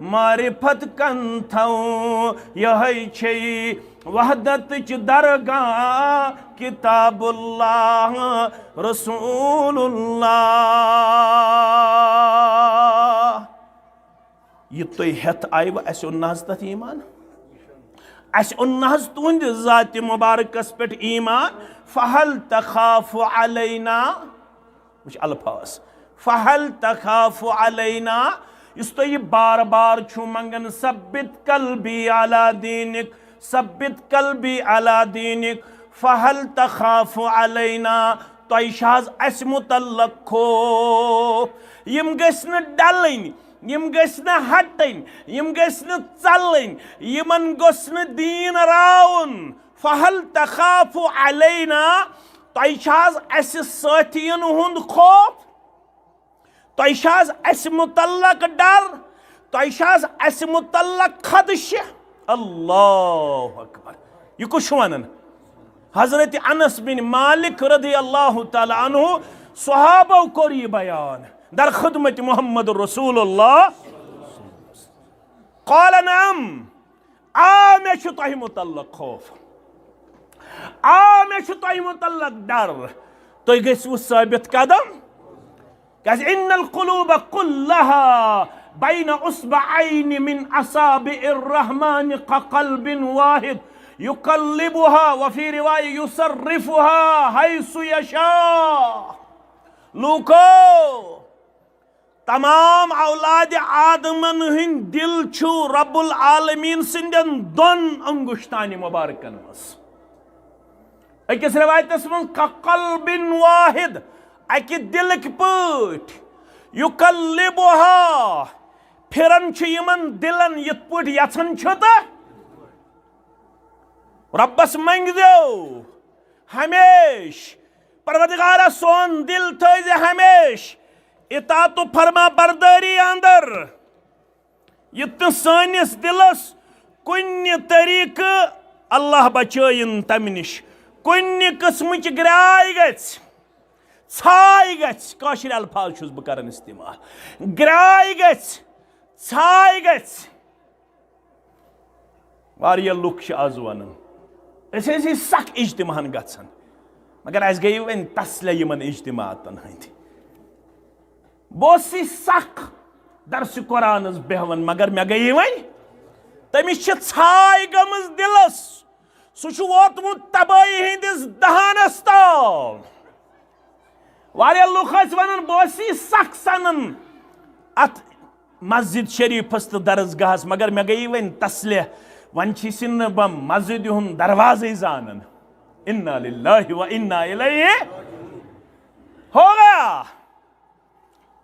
معرفت کن تھو، یہے چھے وحدتٕچ درگاہ، کتاب اللہ رسول اللہ۔ یہِ تُہۍ ہٮ۪تھ آیوٕ، اَسہِ اوٚن نہ حظ تَتھ ایٖمان؟ اَسہِ اوٚن نہ حظ تُہنٛدِ ذاتِ مُبارکس پٮ۪ٹھ ایٖمان؟ فہل تخاف علینا؟ وٕچھ الفاظ، فہل تخاف علینا، یُس تُہۍ یہِ بار بار چھُو منٛگان، ثبت قلبی علی دینک، ثبت قلبی علی دینک، فہل تخاف علینا، تۄہہِ چھا حظ اَسہِ مُتعلق خوف؟ یِم گٔژھۍ نہٕ ڈلٕنۍ، یِم گٔژھۍ نہٕ ہٹٕنۍ، یِم گٔژھۍ نہٕ ژلٕنۍ، یِمن گوٚژھ نہٕ دیٖن راوُن۔ فہل تخاف علینا، تۄہہِ چھا حظ اَسہِ سٲتھین ہُنٛد خوف؟ تۄہہِ چھا حظ اَسہِ مُتعلق ڈر؟ تۄہہِ چھا حظ اَسہِ مُتعلق خدشہِ؟ اللہ اکبر۔ یہِ کُس چھُ وَنان؟ حضرت انس بن مالک رضی اللہ تعالیٰ عنہ، صحابو کوٚر یہِ بیان در خدمت محمد رسول اللہ۔ قال نعم، آ، مےٚ چھُ تۄہہِ مُتعلق خوف، آ، مےٚ چھُ تۄہہِ مُتعلق ڈر۔ تُہۍ گٔژھِو ثٲبت قدم، کیازِ ان القلوب کلها بین اصبعین من اصابع الرحمن كقلب واحد يقلبها وفي رواية يصرفها حيث يشاء۔ لوکو، تمام اولاد آدمن ہٕنٛدۍ دِل چھُ رب العالمین سٕنٛدٮ۪ن دۄن انگشتانہِ مبارکن منٛز۔ أکِس رِوایتس منٛز، "کقلب واحد"، اکہِ دِلٕکۍ پٲٹھۍ، "یقلبها"، پھِران چھُ یِمن دِلن یِتھ پٲٹھۍ یژھان چھُ تہٕ رۄبس منٛگزیو ہمیش، پروردگارا، سون دِل تھٲیزِ ہمیش اطاعت و فرما بردٲری اندر، یہِ تہٕ سٲنِس دِلس کُنہِ طریقہٕ اللہ بچٲیِن تمہِ نِش، کُنہِ قٕسمٕچ گراے گژھِ، ژھاے گژھِ، کٲشِر الفاظ چھُس بہٕ کران استعمال، گراے گژھِ، ژھاے گژھِ۔ واریاہ لُکھ چھِ آز ونان، أسۍ ٲسۍ سخ اجتماعن گژھان، مگر اَسہِ گٔیہِ وۄنۍ تسلے یِمن اجتماعاتن ہٕنٛدۍ۔ بہٕ اوسُس سخ درسِ قرآنس بیہوان، مگر مےٚ گٔیہِ وۄنۍ، تٔمِس چھِ ژھاے گٔمٕژ دِلس، سُہ چھُ ووتمُت تبٲہی ہٕنٛدِس دہانس تام۔ واریاہ لُکھ ٲسۍ ونان، بہٕ اوسُس سخ سنان اتھ مسجد شریفس تہٕ درسگاہس، مگر مےٚ گٔیے وۄنۍ تسلہِ، وۄنۍ چھُس نہٕ بہٕ مسجد ہُنٛد دروازے زانان۔ انا للہ و انا الیہ۔ ہو گیا۔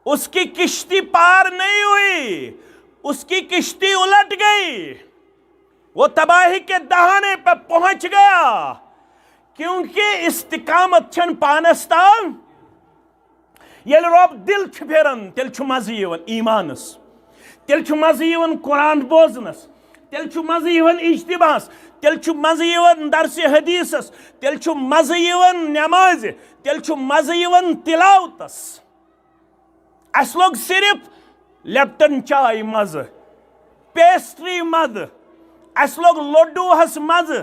اس کی کشتی پار نہیں ہوئی، اس کی کشتی الٹ گئی، وہ تباہی کے دہانے پہ پہنچ گیا، کیونکہ استقامت چھن پانس تام۔ ییٚلہِ رۄب دِل چھُ پھیران، تیٚلہِ چھُ مزٕ یِوان ایمانس، تیٚلہِ چھُ مزٕ یِوان قرآن بوزنس، تیٚلہِ چھُ مزٕ یِوان اجتماعس، تیٚلہِ چھُ مزٕ یِوان درسِ حدیثس، تیٚلہِ چھُ مزٕ یِوان نمازِ، تیٚلہِ چھُ مزٕ یِوان تلاوتس۔ اسہِ لوٚگ صرف لیپٹن چاے مزٕ، پیسٹری مزٕ، اسہِ لوٚگ لڈوہس مزٕ،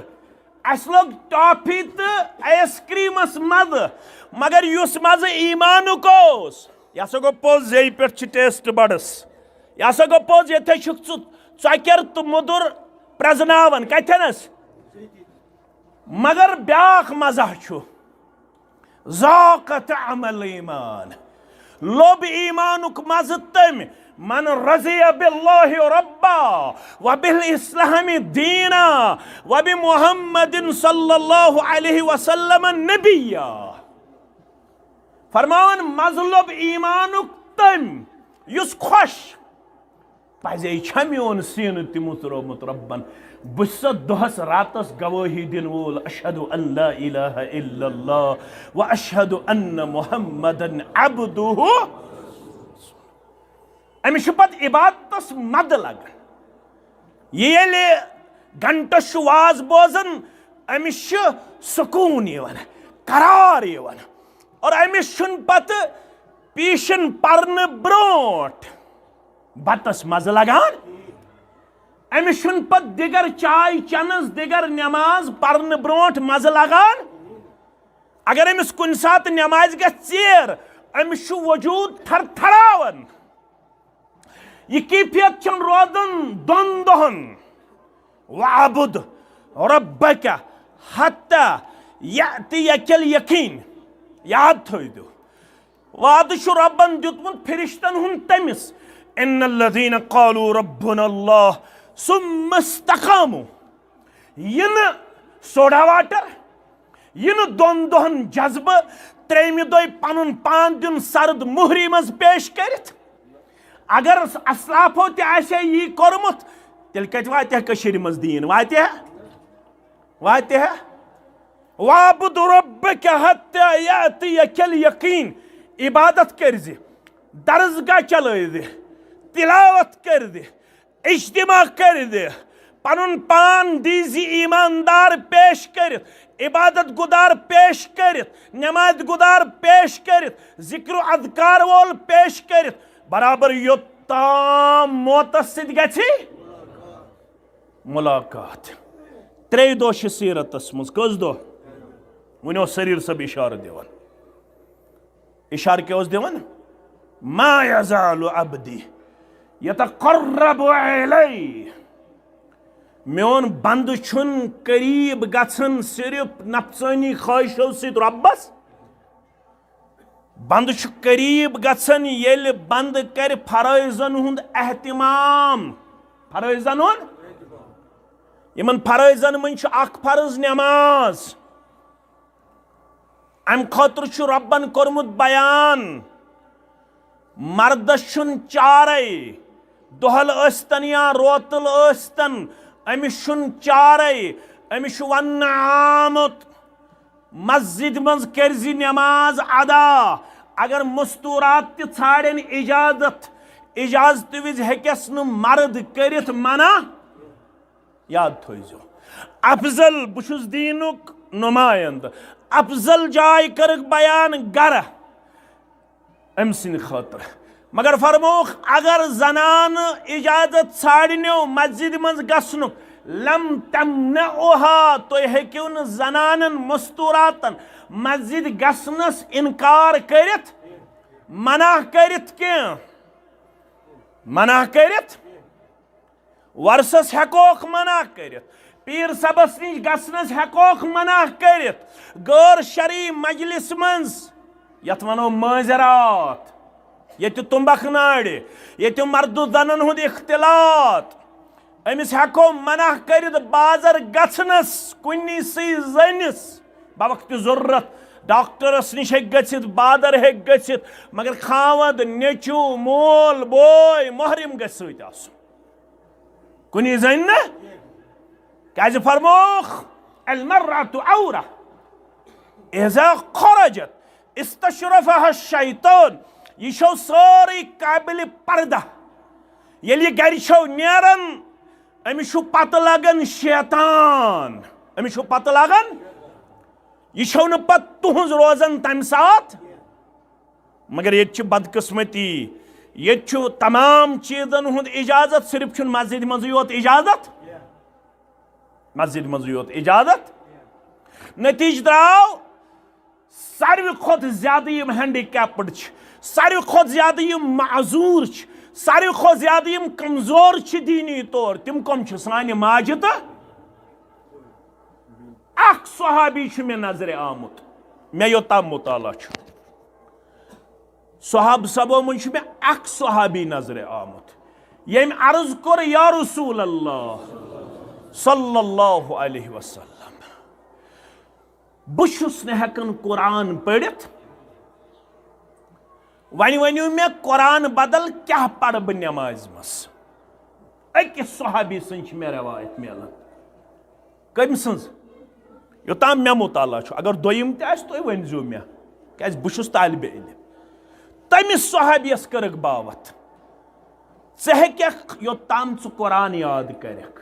اسہِ لوٚگ ٹافی تہٕ آیس کریمس مزٕ، مگر یُس مزٕ ایمانُک اوس، یہِ ہسا گوٚو پوٚز، یے پٮ۪ٹھ چھِ ٹیسٹ بڈس۔ یہِ ہسا گوٚو پوٚز، ییٚتہِ چھُکھ ژٕ ژۄکیر تہٕ مُدُر پرزناوان۔ کتھنس؟ مگر بیاکھ مزہ چھُ، ذاق طعم الایمان، لوٚب ایمانُک مزٕ تٔمۍ، من رضی باللہ ربا و بالاسلام دینا و بمحمد صلی اللہ علیہ وسلم نبیا۔ فرماوان، مزٕ لوٚب ایمانُک تٔمۍ، یُس خۄش پزے چھا میون سینہٕ تہِ مُژرومُت رۄبن؟ بہٕ چھُسا دۄہس راتس گوٲہی دِنہٕ وول، اشہد ان لا الہ الا اللہ و اشہد ان محمدن عبدہ۔ أمِس چھُ پتہٕ عبادتس مزٕ لگان۔ یہِ ییٚلہِ گھنٹس چھُ واز بوزان، أمِس چھُ سکوٗن یِوان، قرار یِوان، اور أمِس چھُنہٕ پتہٕ پیشن پرنہٕ برونٹھ بتس مزٕ لگان۔ أمِس چھُنہٕ پتہٕ دِگر چاے چٮ۪نس، دِگر نماز پرنہٕ برونٹھ مزٕ لگان۔ اگر أمِس کُنہِ ساتہٕ نمازِ گژھِ ژیر، أمِس چھُ وجود تھرتھراوان۔ یہِ کیفیت چھَنہٕ روزان دۄن دۄہن۔ وَاعْبُدْ رَبَّكَ حَتَّى يَأْتِيَكَ الْيَقِينُ۔ یاد تھٲوِو، وعدٕ چھُ رۄبن دیُتمُت فرشتن ہُنٛد تٔمِس، ان الذین قالوا ربنا اللہ ثم استقاموا۔ یہِ نہٕ سوڈا واٹر، یہِ نہٕ دۄن دۄہن جذبہٕ، ترٛیٚیمہِ دۄہہِ پنُن پان دیُن سرد مُہری منٛز پیش کٔرِتھ۔ اگر اسلافو تہِ آسہِ ہے یی کوٚرمُت، تیٚلہِ کتہِ واتہِ ہا کٔشیٖرِ منٛز دیٖن؟ واتہِ ہا؟ واتہِ ہا؟ وَاعْبُدْ رَبَّكَ حَتَّى يَأْتِيَكَ الْيَقِينُ۔ عبادت کٔرزِ، درسگاہ چلٲوزِ، تلاوت کٔرزِ، اجتماع کٔرزِ، پنُن پان دیزِ ایماندار پیش کٔرِتھ، عبادت گُزار پیش کٔرِتھ، نماز گُزار پیش کٔرِتھ، ذکر و اذکار وول پیش کٔرِتھ، برابر یوٚتام موتس سۭتۍ گژھِ ملاقات۔ ترٛیٚیہِ دۄہ چھِ سیرتس منٛز۔ کٔژ دۄہ؟ وۄنۍ اوس سریٖر صٲب اشارٕ دِوان۔ اشارٕ کیٛاہ اوس دِوان؟ ما یزال عبدی یتقرب الی۔ میون بندٕ چھُنہٕ قریب گژھان صرف نفسٲنی خواہشو سۭتۍ رۄبس۔ بندٕ چھُ قریب گژھان، ییٚلہِ بندٕ کرِ فرٲیضن ہُنٛد اہتمام۔ فرٲیضن ہُنٛد؟ یِمن فرٲیضن منٛز چھُ اکھ فرض نماز۔ امہِ خٲطرٕ چھُ رۄبن کوٚرمُت بیان، مردس چھُنہٕ چارے، دۄہل ٲسۍتن یا روتل ٲسۍتن، أمِس چھُنہٕ چارے، أمِس چھُ وننہٕ آمُت، مسجد منٛز کٔرزِ نماز ادا۔ اگر مستورات تہِ ژھانڈن اجازت، اجازتہٕ وِزِ ہیٚکٮ۪س نہٕ مرد کٔرِتھ منع۔ یاد تھٲوزیو، افضل، بہٕ چھُس دیٖنُک نمایندٕ، افضل جاے کٔرٕکھ بیان گرٕ أمۍ سٕنٛدِ خٲطرٕ۔ مگر فرمووُکھ، اگر زنانہٕ اجازت ژھانڈنیو مسجدِ منٛز گژھنُک، لم تمنعوها، تُہۍ ہیٚکِو نہٕ زنانن مستوراتن مسجد گژھنس انکار کٔرِتھ، منع کٔرِتھ کینٛہہ، منع کٔرِتھ۔ وۄرسَس ہٮ۪کوکھ منع کٔرِتھ، پیٖر صٲبَس نِش گژھنَس ہٮ۪کوکھ منع کٔرِتھ، غٲر شرعی مجلس منٛز، یَتھ وَنو مٲنٛزِرات، ییٚتہِ تُمبَکھ نارِ، ییٚتہِ مرد و زنَن ہُنٛد اختلاط، أمِس ہٮ۪کو منع کٔرِتھ بازر گژھنَس کُنی سٕے زٔنِس۔ بوقت ضرورت ڈاکٹرس نِش ہیٚکہِ گٔژھِتھ، بازر ہیٚکہِ گٔژھِتھ، مگر خاوند، نیٚچو، مول، بوے، محرم گژھِ سۭتۍ آسُن۔ کُنی زٔنۍ نہٕ۔ کیازِ فرمووُکھ، "المرأة عورة اذا خرجت استشرفها الشیطان"۔ یہِ چھو سٲرٕے قابل پردہ۔ ییٚلہِ یہِ گرِ چھو نیران، أمِس چھُ پتہٕ لگان شیطان۔ أمِس چھُ پتہٕ لگان۔ یہِ چھو نہٕ پتہٕ تُہنٛز روزان تمہِ ساتہٕ۔ مگر ییٚتہِ چھِ بدقسمتی، ییٚتہِ چھُ تمام چیٖزن ہُنٛد اجازت، صرف چھُنہٕ مسجدِ منٛزٕے یوت اجازت۔ مسجدِ منٛزٕے یوت اجازت۔ نتیجہٕ درٛاو، ساروی کھۄتہٕ زیادٕ یِم ہینڈی کیپڈ چھِ، ساروی کھۄتہٕ زیادٕ یِم معذور چھِ، ساروی کھۄتہٕ زیادٕ یِم کمزور چھِ دیٖنی طور، تِم کم چھِ؟ سانہِ ماجہِ تہٕ اکھ صحابی چھُ مےٚ نظرِ آمُت، مےٚ یوٚتام مطالعہ چھُ۔ صحابہٕ صٲبو منٛز چھُ مےٚ اکھ صحابی نظرِ آمُت، ییٚمۍ عرض کوٚر، "یا رسول اللہ صلی اللہ علیہ وسلم، بہٕ چھُس نہٕ ہٮ۪کان قرآن پٔرِتھ، وۄنۍ ؤنِو مےٚ قرآن بدل کیٛاہ پرٕ بہٕ نٮ۪مازِ منٛز؟" أکِس صحابی سٕنٛز چھِ مےٚ رِوایت میلان۔ کٔمۍ سٕنٛز؟ یوٚتام مےٚ مطالعہ چھُ، اگر دوٚیِم تہِ آسہِ، تُہۍ ؤنۍزیو مےٚ، کیٛازِ بہٕ چھُس طالبہِ علم۔ تٔمِس صحابیَس کٔرٕکھ باوَتھ، "ژٕ ہیٚکَکھ یوٚتام ژٕ قرآن یاد کَرَکھ،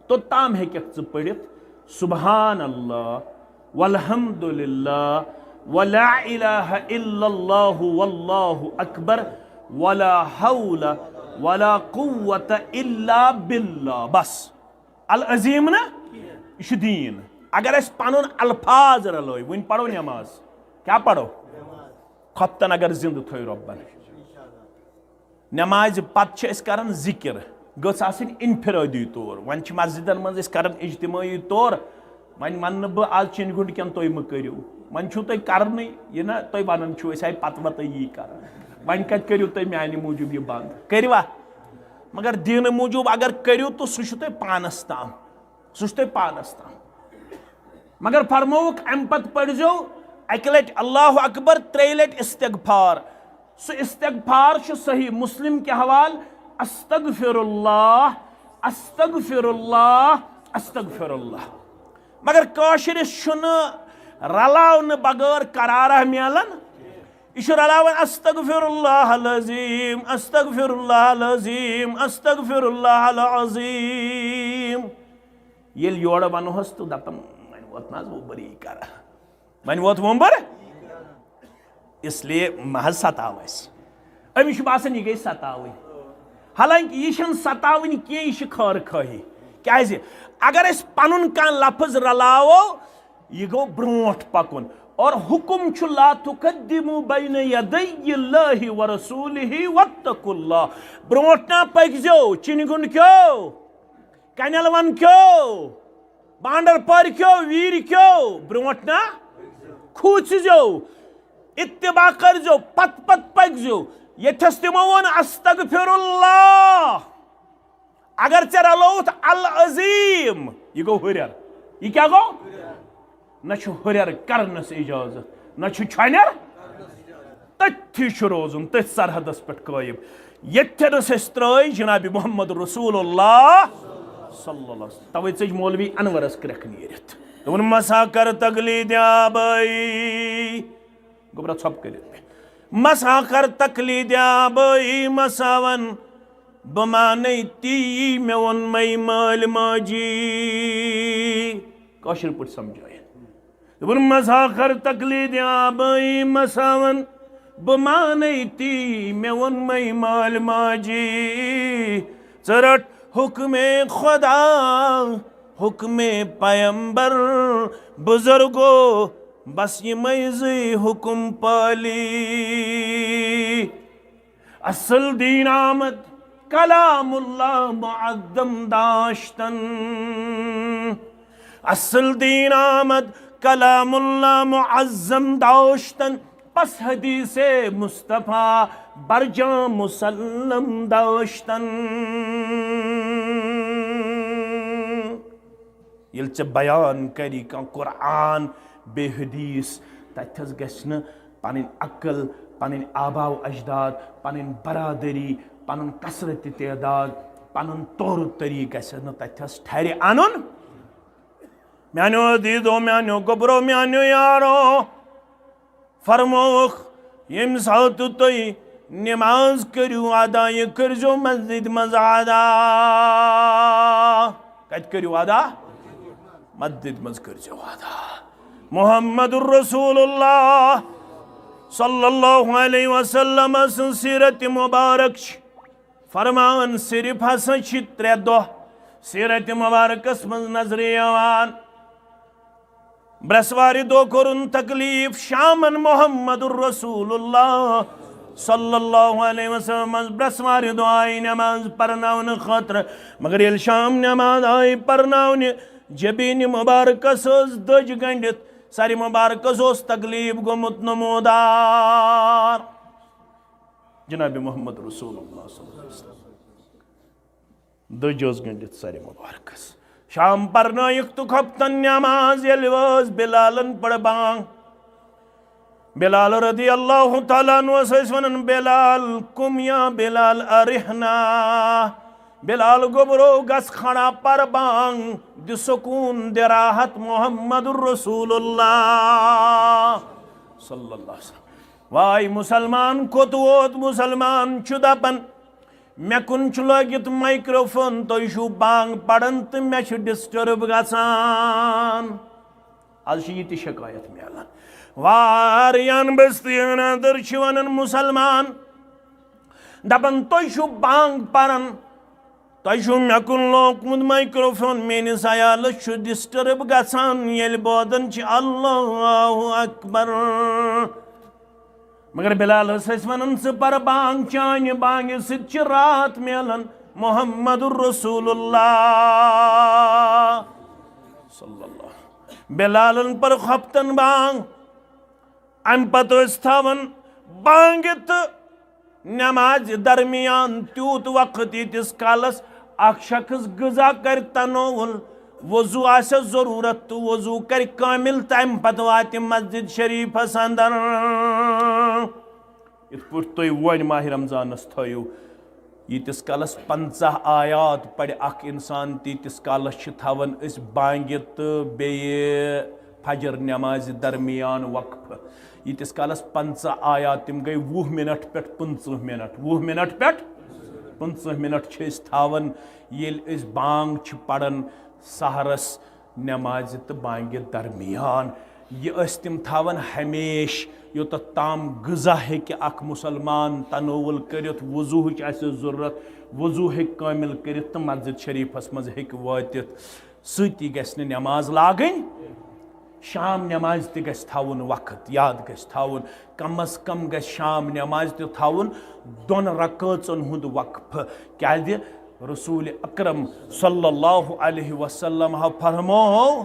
توٚتام ہیٚکَکھ ژٕ پٔرِتھ سبحان اللہ والحمد للہ ولا الہ الا اللہ واللہ اکبر ولا حول ولا قوت الا باللہ"۔ بس۔ العظیم نہ، یہِ چھُ دیٖن۔ اگر أسۍ پنُن الفاظ رلٲوۍ، وۄنۍ پرو نماز۔ کیٛاہ پرو؟ خۄفتن اگر زندٕ تھٲوۍ رۄبن۔ نمازِ پتہٕ چھِ أسۍ کران ذکر، گٔژھ آسٕنۍ انفرٲدی طور۔ وۄنۍ چھِ مسجدن منٛز أسۍ کران اجتمٲعی طور۔ وۄنۍ ونہٕ نہٕ بہٕ آز چِنہِ گُنڈ کٮ۪ن تُہۍ مہٕ کٔرِو، وۄنۍ چھُو تُہۍ کرنٕے، یہِ نہ تُہۍ ونان چھِو أسۍ آیہِ پتہٕ وتہٕ یی کران۔ وۄنۍ کتہِ کٔرِو تُہۍ میانہِ موٗجوٗب یہِ بنٛد؟ کٔرِوا؟ مگر دیٖنہٕ موٗجوٗب اگر کٔرِو تہٕ سُہ چھُ تۄہہِ پانس تام، سُہ چھُ تۄہہِ پانس تام۔ مگر فرمووُکھ، امہِ پتہٕ پٔرزیو اکہِ لٹہِ اللہ اکبر، ترٛیٚیہِ لٹہِ استغفار۔ سُہ استغفار چھُ صحیح مسلم کہِ حوالہٕ، استغفر اللہ، استغفر اللہ، استغفر اللہ۔ مگر کٲشرِس چھُنہٕ رلاونہٕ بغٲر قرارہ میلان۔ یہِ چھُ رلاوان، استغفر اللہ العظیم، استغفر اللہ العظیم، استغفر اللہ العظیم۔ ییٚلہِ یورٕ ونہوس تہٕ دپان، "وۄنۍ ووت نہ حظ وۄبر یی کران، وۄنۍ ووت وۄمبر"۔ اس لیے مہ حظ ستاو اسہِ۔ أمِس چھُ باسان، یہِ گٔے ستاوٕنۍ۔ حالانکہ یہِ چھَنہٕ ستاوٕنۍ کینٛہہ، یہِ چھِ خٲر خٲہی۔ کیازِ؟ اگر أسۍ پنُن کانٛہہ لفظ رلاوو، یہِ گوٚو برونٛٹھ پکُن۔ اور حکم چھُ، "لا تقدموا بین یدی اللہ ورسولہ واتقوا اللہ"۔ برونٛٹھ نا پٔکزیو، چِنہِ گُنڈ کیو، کنیل ون کیو، بانڈر پورِ کیو، ویٖرِ کیو، برونٛٹھ نا کھوٗژزیو، اتباع کٔرزیو، پتہٕ پتہٕ پٔکزیو۔ ییٚتھس تِمو ووٚن، "استغفر اللہ"۔ اگر ژےٚ رلووُتھ العظیم، یہِ گوٚو ہُرٮ۪ر۔ یہِ کیٛاہ گوٚو؟ نہ چھُ ہُرٮ۪ر کرنس اجازت، نہ چھُ چھۄنٮ۪ر۔ تٔتھی چھُ روزُن، تٔتھۍ سرحدس پٮ۪ٹھ قٲیِم۔ ییٚتھٮ۪نس أسۍ ترٛٲے جناب محمد رسول اللہ صلی اللہ علیہ وسلم۔ توے ژٔج مولوی انورس کرٛٮ۪کھ نیٖرِتھ۔ دوٚپُن، "مسا کر تقلید آبائی"۔ گوٚبرا ژھۄپہٕ کٔرِتھ۔ "مسا کر تقلید آبائی"، مسا ون، "بہٕ مانے تی مےٚ ووٚن مے مٲلۍ ماجی"۔ کٲشِر پٲٹھۍ سمجھٲیِتھ۔ دوٚپُن، "مسا کر تقلید آبائی"، مسا ون، "بہٕ مانے تی مےٚ ووٚن مے مٲلۍ ماجی"۔ ژٕ رٹ حکم خدا، حکم پیمبر، بزرگو، بس یِمے زٕے حکم پالی۔ اصل دین آمد، کلام اللہ معظم داشتن۔ اصل دین آمد کلام اللہ معظم داشتن، پس حدیث مصطفیٰ برجام مسلم داشتن۔ ییٚلہِ ژےٚ بیان کری کانٛہہ قرآن بیٚیہِ حدیث، تتہِ حظ گژھِ نہٕ پنٕنۍ عقل، پنٕنۍ آبا و اجداد، پنٕنۍ برادری، پنُن کثرت تعداد، پنُن طور طریقہٕ گژھِ نہٕ تتہِ حظ ٹھرِ انُن۔ میانیو عزیزو، میانیو گوبرو، میانیو یارو، فرمووُکھ، ییٚمہِ ساتہٕ تُہۍ نماز کٔرِو ادا، یہِ کٔرۍزیو مسجد منٛز ادا۔ کتہِ کٔرِو ادا؟ مسجد منٛز کٔرۍزیو ادا۔ محمد رسول اللہ صلی اللہ علیہ وسلم سٕنٛز سیرت مبارک چھِ فرمان، صرف ہسا چھِ ترٛےٚ دۄہ سیرت مبارکس منٛز نظرِ یِوان۔ برٛٮ۪سوارِ دۄہ کوٚرُن تکلیف شامن محمد رسول اللہ صلی اللہ علیہ وسلم منٛز۔ برٛٮ۪سوارِ دۄہ آیہِ نماز پرناونہٕ خٲطرٕ، مگر ییٚلہِ شام نماز آیہِ پرناونہِ، جبیٖنہِ مبارکس ٲس دٔج گنٛڈِتھ، سرِ مبارکس اوس تکلیف گوٚمُت نمودار۔ جناب محمد رسول اللہ صلی اللہ علیہ وسلم۔ دٔج ٲس گٔنڈِتھ سرِ مبارکس۔ شام پرنٲیِکھ تہٕ کھۄپتن نماز، ییٚلہِ وٲژ بلالن پٔر بانگ۔ بلال رضی اللہ تعالیٰ عنہ ٲسۍ ونان، "بلال، قم یا بلال، ارحنا۔" بلال گوٚبرو، گژھ کھڑا، پر بانگ، دِ سکون، دِ راحت محمد رسول اللہ صلی اللہ علیہ وسلم۔ واے مسلمان کوٚت ووت؟ مسلمان چھُ دپان، مےٚ کُن چھُ لٲگِتھ مایکروفون، تُہۍ چھِو بانگ پران تہٕ مےٚ چھُ ڈسٹرب گژھان۔ از چھِ یہِ تہِ شکایت میلان۔ واریاہن بستین اندر چھِ ونان مسلمان، دپان، تُہۍ چھِو بانگ پران، تۄہہِ چھُو مےٚ کُن لوکمُت مایکروفون، میٲنِس عیالس چھُ ڈسٹرب گژھان، ییٚلہِ بوزان چھِ اللہ اکبر۔ مگر بلال ٲسۍ ونان، ژٕ پر بانگ، چانہِ بانگہِ سۭتۍ چھِ راحت میلان۔ محمد رسول اللہ صلی اللہ۔ بلالن پر خۄفتن بانگ۔ امہِ پتہٕ ٲسۍ تھاوان بانگہِ تہٕ نمازِ درمیان تیوٗت وقت، ییٖتِس کالس اکھ شخص غذا کرِ تناول، وضو آسٮ۪س ضروٗرت تہٕ وضو کرِ کٲمِل، تمہِ پتہٕ واتہِ مسجد شریفس اندر۔ یِتھ پٲٹھۍ تُہۍ وۄنۍ ماہِ رمضانس تھٲیِو، ییٖتِس کالس پنٛژاہ آیات پرِ اکھ انسان، تیٖتِس کالس چھِ تھاوان أسۍ بانگہِ تہٕ بیٚیہِ فجر نمازِ درمیان وقفہٕ۔ ییٖتِس کالس پنٛژاہ آیات، تِم گٔے وُہ منٹ پٮ۪ٹھ پٕنٛژٕہ منٹ، وُہ منٹ پٮ۪ٹھ پٕنٛژٕہ منٹ چھِ أسۍ تھاوان، ییٚلہِ أسۍ بانگ چھِ پران سحرس نمازِ تہٕ بانگہِ درمیان۔ یہِ ٲسۍ تِم تھاوان ہمیشہ، یوٚتتھ تام غذا ہیٚکہِ اکھ مسلمان تناول کٔرِتھ، وضوہٕچ آسہِ ضروٗرت، وضو ہیٚکہِ کٲمِل کٔرِتھ تہٕ مسجد شریفس منٛز ہیٚکہِ وٲتِتھ۔ سۭتی گژھِ نہٕ نماز لاگٕنۍ، شام نمازِ تہِ گژھِ تھاوُن وقت، یاد گژھِ تھاوُن۔ کم از کم گژھِ شام نمازِ تہِ تھاوُن دۄن رکٲژن ہُنٛد وقفہٕ، کیازِ رسول اکرم صلی اللہ علیہ وسلم ہا فرموو،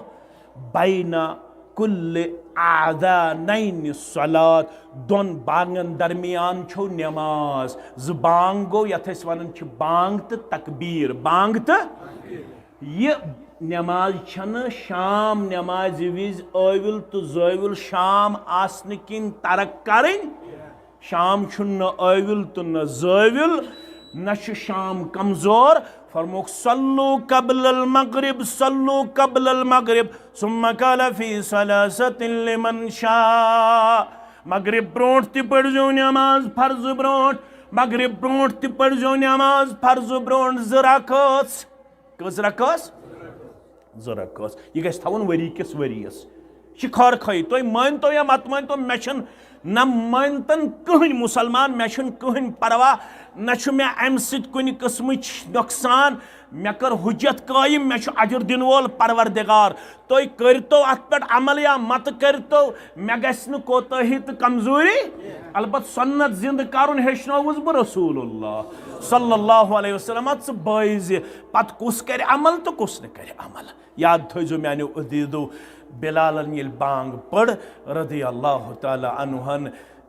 "بین کل اذانین صلات"، دۄن بانگن درمیان چھو نماز۔ زٕ بانگ گوٚو، یتھ أسۍ ونان چھِ بانگ تہٕ تکبیر، بانگ تہٕ یہِ نماز چھنہٕ شام نمازِ وِزِ ٲوِل تہٕ زٲوِل شام آسنہٕ کِنۍ ترک کرٕنۍ۔ شام چھُنہٕ نہ ٲوِل تہٕ نہ زٲوِل، نہ چھُ شام کمزور۔ فرموکھ، "صلوا قبل المغرب، صلوا قبل المغرب، ثم قال فی ثلاثة لمن شاء۔" مغرب برونٹھ تہِ پٔرزیو نماز فرض برونٹھ، مغرب برونٹھ تہِ پٔرزیو نماز فرض برونٹھ زٕ رکٲژ۔ کٔژ رکٲژ؟ زٕ رکٲژ۔ یہِ گژھِ تھاوُن ؤری کِس ؤرِیَس۔ یہِ چھِ خٲر خٲہی۔ تُہۍ مٲنۍ تو یا مت مٲنۍ تو، مےٚ چھُنہٕ نہ مٲنۍ تن کٕہٕنۍ مسلمان، مےٚ چھُنہٕ کٕہٕنۍ پرواہ، نہ چھُ مےٚ اَمہِ سۭتۍ کُنہِ قٕسمٕچ نۄقصان۔ مےٚ کٔر حجت قٲیِم، مےٚ چھُ اجر دِنہٕ وول پروردگار۔ تُہۍ کٔرۍتو اَتھ پٮ۪ٹھ عمل یا مت کٔرۍتو، مےٚ گژھِ نہٕ کوتٲہی تہٕ کمزوری۔ البتہ سنت زندٕ کرُن ہیٚچھنووُس بہٕ رسول اللہ۔ صلی اللہ علیہ وسلم، ژٕ بٲیزِ، پتہٕ کُس کرِ عمل تہٕ کُس نہٕ کرِ عمل۔ یاد تھٲیزیو میانیو عزیزو، بلالن ییٚلہِ بانگ پٔر رضی اللہ تعالیٰ عنہن،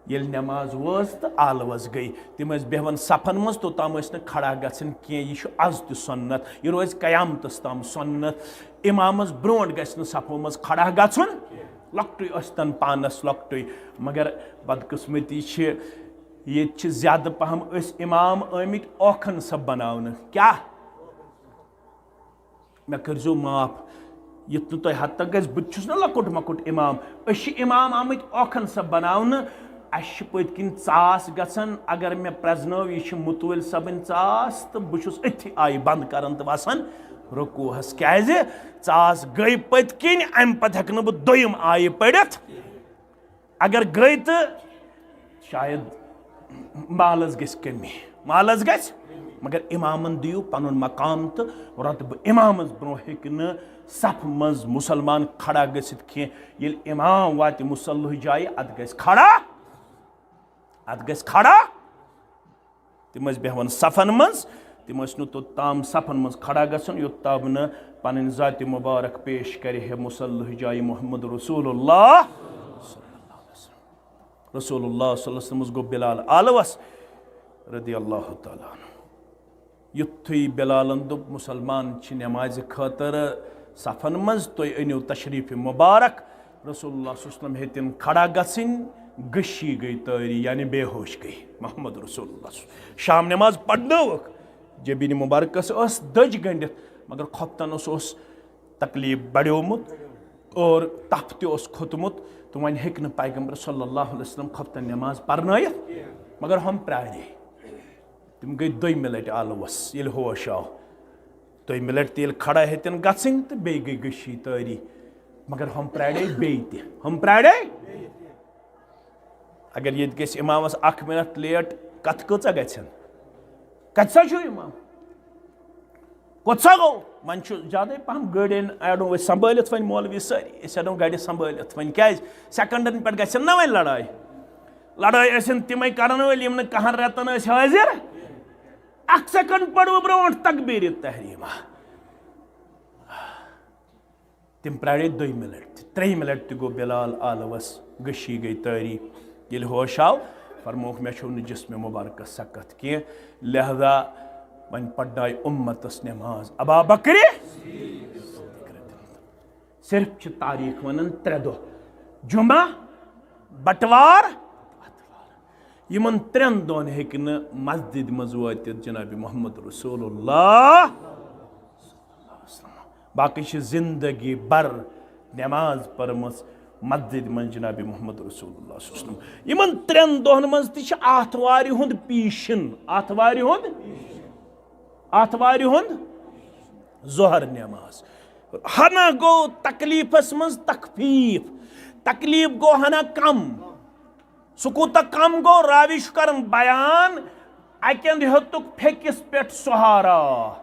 ییٚلہِ نماز وٲژ تہٕ آلوس گٔے، تِم ٲسۍ بیہوان صفن منٛز، توٚتام ٲسۍ نہٕ کھڑا گژھان کینٛہہ۔ یہِ چھُ از تہِ سنت، یہِ روزِ قیامتس تام سنت۔ امامس برونٛٹھ گژھِ نہٕ صفو منٛز کھڑا گژھُن، لۄکٹُے ٲسۍتن پانس لۄکٹُے۔ مگر بدقسمتی چھِ، ییٚتہِ چھِ زیادٕ پہم أسۍ امام آمٕتۍ اوکھن سب بناونہٕ۔ کیٛاہ؟ مےٚ کٔرۍزیو معاف، یُتھ نہٕ تۄہہِ حد تک گژھِ، بہٕ تہِ چھُس نہ لۄکُٹ مۄکُٹ امام۔ أسۍ چھِ امام آمٕتۍ اوکھن سب بناونہٕ۔ اَسہِ چھِ پٔتۍ کِنۍ ژاس گژھان، اگر مےٚ پرٛزنٲو، یہِ چھِ مُتوٲلۍ صٲبٕنۍ ژاس، تہٕ بہٕ چھُس أتھی آیہِ بنٛد کران تہٕ وسان رکوٗہس۔ کیٛازِ؟ ژاس گٔے پٔتۍ کِنۍ، اَمہِ پتہٕ ہٮ۪کہٕ نہٕ بہٕ دوٚیِم آیہِ پٔرِتھ۔ اگر گٔے تہٕ شاید مالس گژھِ کمی، مالس گژھِ، مگر امامن دِیِو پنُن مقام تہٕ رۄتبہٕ۔ امامس برونٛہہ ہیٚکہِ نہٕ صف منٛز مُسلمان کھڑا گٔژھِتھ کینٛہہ۔ ییٚلہِ امام واتہِ مُصلح جایہِ، اتھ گژھِ کھڑا، اتھ گژھِ کھڑا۔ تِم ٲسۍ بیہوان صفن منٛز، تِم ٲسۍ نہٕ توٚتام صفن منٛز کھڑا گژھان، یوٚتام نہٕ پنٕنۍ ذاتِ مبارک پیش کرِ ہے مُصلح جایہِ محمد رسول اللہ۔ رسول اللہ صلی اللہ علیہ وسلم گوٚو بلال آلوس رضی اللہ تعالیٰ عنہ۔ یُتھُے بلالن دوٚپ، "مُسلمان چھِ نٮ۪مازِ خٲطرٕ صفن منٛز، تُہۍ أنِو تشریٖف مُبارک۔" رسول اللہ صلی اللہ علیہ وسلم ہیٚتِن کھڑا گژھٕنۍ، گٔشی گٔے تٲری، یعنی بے ہوش گٔے محمد رسول اللہ۔ شام نٮ۪ماز پرنٲوٕکھ، جبیٖن مُبارکس ٲس دٔج گٔنڈِتھ، مگر خۄفتن اوس، اوس تکلیٖف بڑیومُت اور تپھ تہِ اوس کھوٚتمُت، تہٕ وۄنۍ ہیٚکہِ نہٕ پیغمبر صلی اللہ علیہ وسلم خۄفتن نٮ۪ماز پرنٲیِتھ، مگر ہُم پرٛارے۔ تِم گٔے دوٚیمہِ لٹہِ آلوس، ییٚلہِ ہوش آو۔ دوٚیمہِ لٹہِ تہِ ییٚلہِ کھڑا ہیٚتِن گژھٕنۍ تہٕ بیٚیہِ گٔے گٔشی تٲری۔ مگر ہُم پرٛارے بیٚیہِ تہِ، ہُم پرٛارے۔ اگر ییٚتہِ گژھِ امامس اکھ منٹ لیٹ، کتھ کۭژاہ گژھن؟ کتہِ سا چھُ امام؟ کوٚت سا گوٚو؟ وۄنۍ چھُ زیادَے پہم گٲڑٮ۪ن اَڑُن أسۍ سنبھٲلِتھ وۄنۍ مولوی سٲری، أسۍ اَڑُن گاڑِ سنبھٲلِتھ وۄنۍ۔ کیٛازِ؟ سیکنڈن پٮ۪ٹھ گژھن نہ وۄنۍ لڑٲے۔ لڑٲے ٲسِن تِمے کرن وٲلۍ یِم نہٕ کہن رٮ۪تن ٲسۍ حٲضِر۔ اکھ سیکنڈ پٔرِو برونٛٹھ تکبیٖرِ تحریٖمہ۔ تِم پرٛارے دوٚیمہِ لٹہِ تہِ، ترٛیٚیِمہِ لٹہِ تہِ گوٚو بلال آلوس، گٔشی گٔے تٲری۔ ییٚلہِ ہوش آو، فرمووُکھ، "مےٚ چھُو نہٕ جسمِ مبارکس سکت کینٛہہ، لہذا وۄنۍ پرنایہِ اُمتس نٮ۪ماز ابا بکرِ۔" صرف چھِ تاریخ ونان ترٛےٚ دۄہ، جمعہ، بٹوار، اتھوار۔ یِمن ترٛٮ۪ن دۄہن ہیٚکہِ نہٕ مسجد منٛز وٲتِتھ جناب محمد رسول اللہ۔ باقٕے چھِ زندگی بھر نٮ۪ماز پٔرمٕژ مسجد منٛز جناب محمد رسول اللہ صلی اللہ علیہ وسلم۔ یِمن ترٛٮ۪ن دۄہن منٛز تہِ چھِ آتھوارِ ہُنٛد پیٖشن، آتھوارِ ہُنٛد، آتھوارِ ہُنٛد ظہر نٮ۪ماز۔ ہنا گوٚو تکلیٖفس منٛز تخفیٖف، تکلیٖف گوٚو ہنا کم۔ سُہ کوٗتاہ کم گوٚو، راوی چھُ کران بیان، اَکہِ اندٕ ہیوٚتُکھ پھیٚکِس پٮ۪ٹھ سہارا،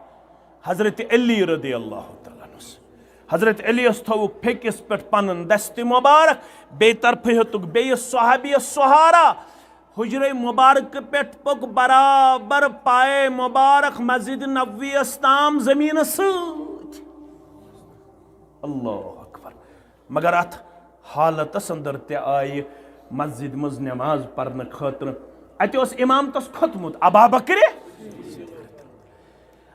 حضرت علی رضی اللہ تعالیٰ عنہس۔ حضرت علیس تھوٚوُکھ پھیٚکِس پٮ۪ٹھ پنُن دستِ مبارک، بیٚیہِ طرفہٕ ہیوٚتُکھ بیٚیِس صحابیَس سہارا۔ حجرے مبارک پٮ۪ٹھ پوٚک برابر پائے مبارک مسجد نبویَس تام زمینس سۭتۍ۔ اللہ اکبر۔ مگر اتھ حالتس اندر تہِ آیہِ مسجد منٛز نماز پرنہٕ خٲطرٕ، اتہِ اوس امامتس کھوٚتمُت ابا بکرِ۔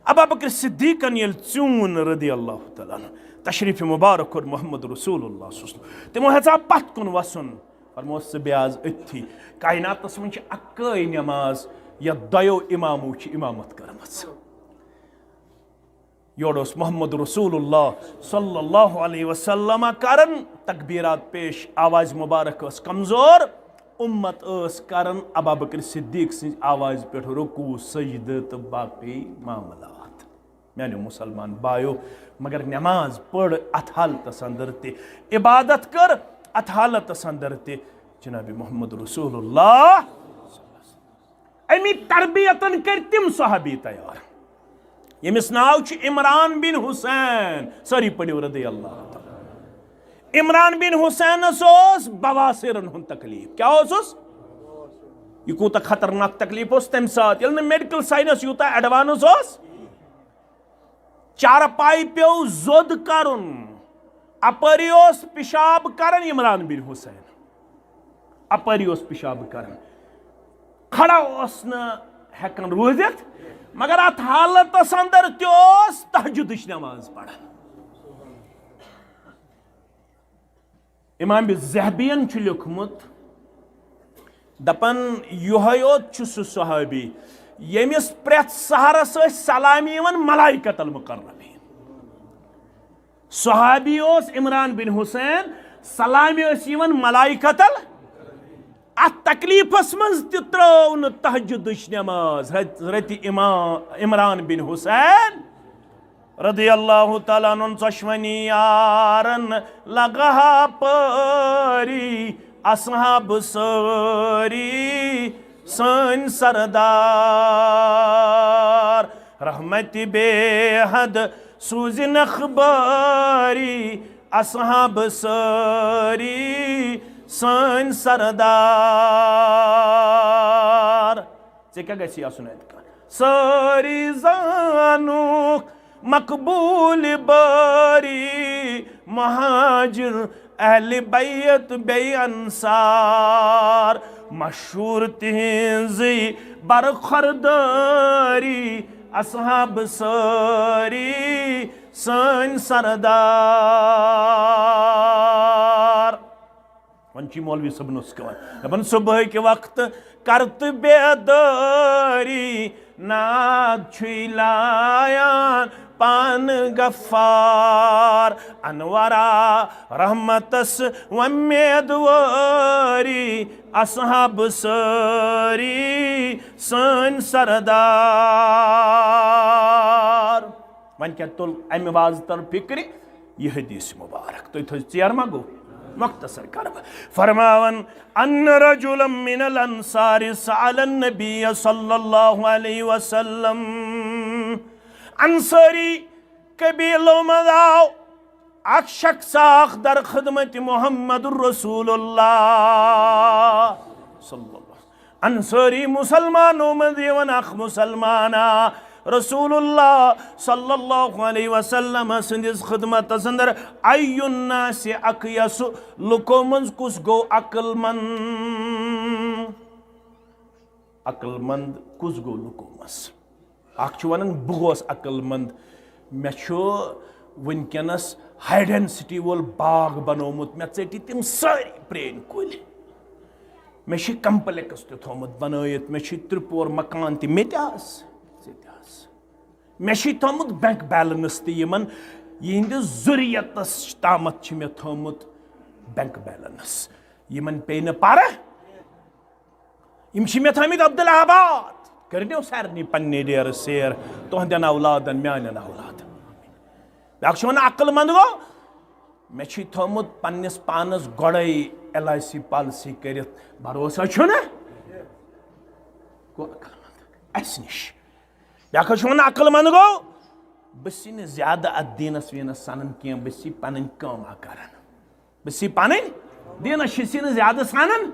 ابا بکر صدیقن ییٚلہِ ژیوٗن رضی اللہ تعالیٰ عنہ، تشریف مبارک کوٚر محمد رسول اللہ صلی اللہ علیہ وسلم، تِمو ہیژاو پتھ کُن وسُن، فرموس، "ژٕ بیٚہہ از أتھی۔" کائناتس منٛز چھِ اکٲے نماز، یتھ دۄیو امامو چھِ امامت کٔرمٕژ۔ یورٕ اوس محمد رسول اللہ صلی اللہ علیہ وسلم کران تکبیرات پیش، آواز مبارک ٲس کمزور، امت ٲس کران ابا بکر صدیق سٕنٛز آواز پٮ۪ٹھ رکوع، سجدٕ تہٕ باقٕے معاملات۔ میانیو مسلمان بایو، مگر نماز پٔر اتھ حالتس اندر تہِ، عبادت کٔر اتھ حالتس اندر تہِ جناب محمد رسول اللہ۔ امی تربیتن کٔرۍ تِم صحابی تیار، ییٚمِس ناو چھُ عمران بن حسین۔ سٲری پٔرِو رضی اللہ تعالیٰ۔ عمران بن حسینس اوس بواسیرن ہُنٛد تکلیٖف۔ کیٛاہ اوسُس؟ یہِ کوٗتاہ خطرناک تکلیٖف اوس تَمہِ ساتہٕ، ییٚلہِ نہٕ میڈیکل ساینس یوٗتاہ ایڈوانس اوس۔ چارپایہِ پیوٚو زوٚد کرُن۔ اپٲری اوس پِشاب کران عمران بن حسین، اپٲری اوس پِشاب کران، کھڑا اوس نہٕ ہٮ۪کان روٗزِتھ، مگر اتھ حالتس اندر تہِ اوس تہجدٕچ نماز پران۔ امام ذہبین چھُ لیوٚکھمُت، دپان، یِہوٚے یوت چھُ سُہ صحابی ییٚمِس پرٛٮ۪تھ سحرس ٲسۍ سلامہِ یِوان ملائکۃ المقربین۔ صحابی اوس عمران بن حسین، سلامہِ ٲسۍ یِوان ملائکۃ ال-، اتھ تکلیفس منٛز تہِ ترٲو نہٕ تہجدٕچ نماز حضرت امام عمران بن حسین رضی اللہ تعالیٰ عنہ۔ ژۄشوٕنی یارن لگہا پٲری، اصحاب سٲری سٲنۍ سردار۔ رحمت بے حد سوٗزِنکھ بٲری، اصحاب سٲری سٲنۍ سردار۔ ژےٚ کیٛاہ گژھی آسُن اعتقاد؟ سٲری زانُکھ مقبوٗل بٲری، مہاجر اہل بیت بیٚیہِ انصار، مشہوٗر تِہنٛزٕے برخوردٲری، اصحاب سٲری سٲنۍ سردار۔ وۄنۍ چھُ یہِ مولوی صٲبن اوس کھٮ۪وان۔ دَپان، صُبحٕکۍ وقتہٕ کر تہٕ بیدٲری، ناد چھُے لایان پانہٕ غفار۔ انورا رحمتس وۄمیدوٲری، اصحاب سٲری سٲنۍ سردار۔ وۄنۍ کیٛاہ تُل اَمہِ وازٕ تل فِکرِ؟ یہِ حدیث مبارک۔ تُہۍ تھٲیِو ژیر ما گوٚو؟ مختصر کرٕ بہٕ۔ فرماوان، ان رجلا من الانصار سأل النبی صلی اللہ علیہ وسلم۔ انصاری قبیلو منٛز آو اکھ شخص اکھ در خدمت محمد رسول اللہ صلی اللہ۔ انصاری مسلمانو منٛز یِوان اکھ مسلمانا رسول اللہ صلی اللہ علیہ وسلم سٕنٛدِس خدمتس اندر، ای الناس اقیس، لُکو منٛز کُس گوٚو عقل مند؟ عقل مند کُس گوٚو لُکو منٛز؟ اکھ چھُ ونان، بہٕ گوس عقل مند، مےٚ چھُ وٕنکیٚنس ہاے ڈینسٹی وول باغ بنومُت، مےٚ ژٔٹۍ تِم سٲری پرٛٲنۍ کُلۍ، مےٚ چھُ کمپلیکس تہِ تھومُت بنٲیِتھ، مےٚ چھُ ترٛےٚ پور مکان تہِ، مےٚ تہِ آس، ژےٚ تہِ آس۔ مےٚ چھُ تھومُت بینک بیلنس تہِ یِمن، یِہنٛدِس ذُریتس تامتھ چھُ مےٚ تھومُت بینک بیلنس۔ یِمن پیٚیہِ نہٕ پرٕ۔ یِم چھِ مےٚ تھٲمٕتۍ عبدالآباد۔ کٔرنیو سارنٕے پننہِ ڈیرٕ سیر، تُہنٛدٮ۪ن اولادن، میانٮ۪ن اولادن۔ بیٛاکھ چھُ ونان، عقل مند گوٚو، مےٚ چھُے تھوٚمُت پننِس پانس گۄڈے ایل آی سی پالیسی کٔرِتھ۔ بھروسہ چھُنہٕ؟ گوٚو عقل مند اسہِ نِش۔ بیٛاکھ حظ چھُ ونان، عقل مند گوٚو، بہٕ چھُس نہٕ زیادٕ اتھ دیٖنس ویٖنس سنان کینٛہہ، بہٕ چھُس پنٕنۍ کٲم اکھ کران۔ بہٕ چھُس پنٕنۍ دیٖنس چھُس نہٕ زیادٕ سنان۔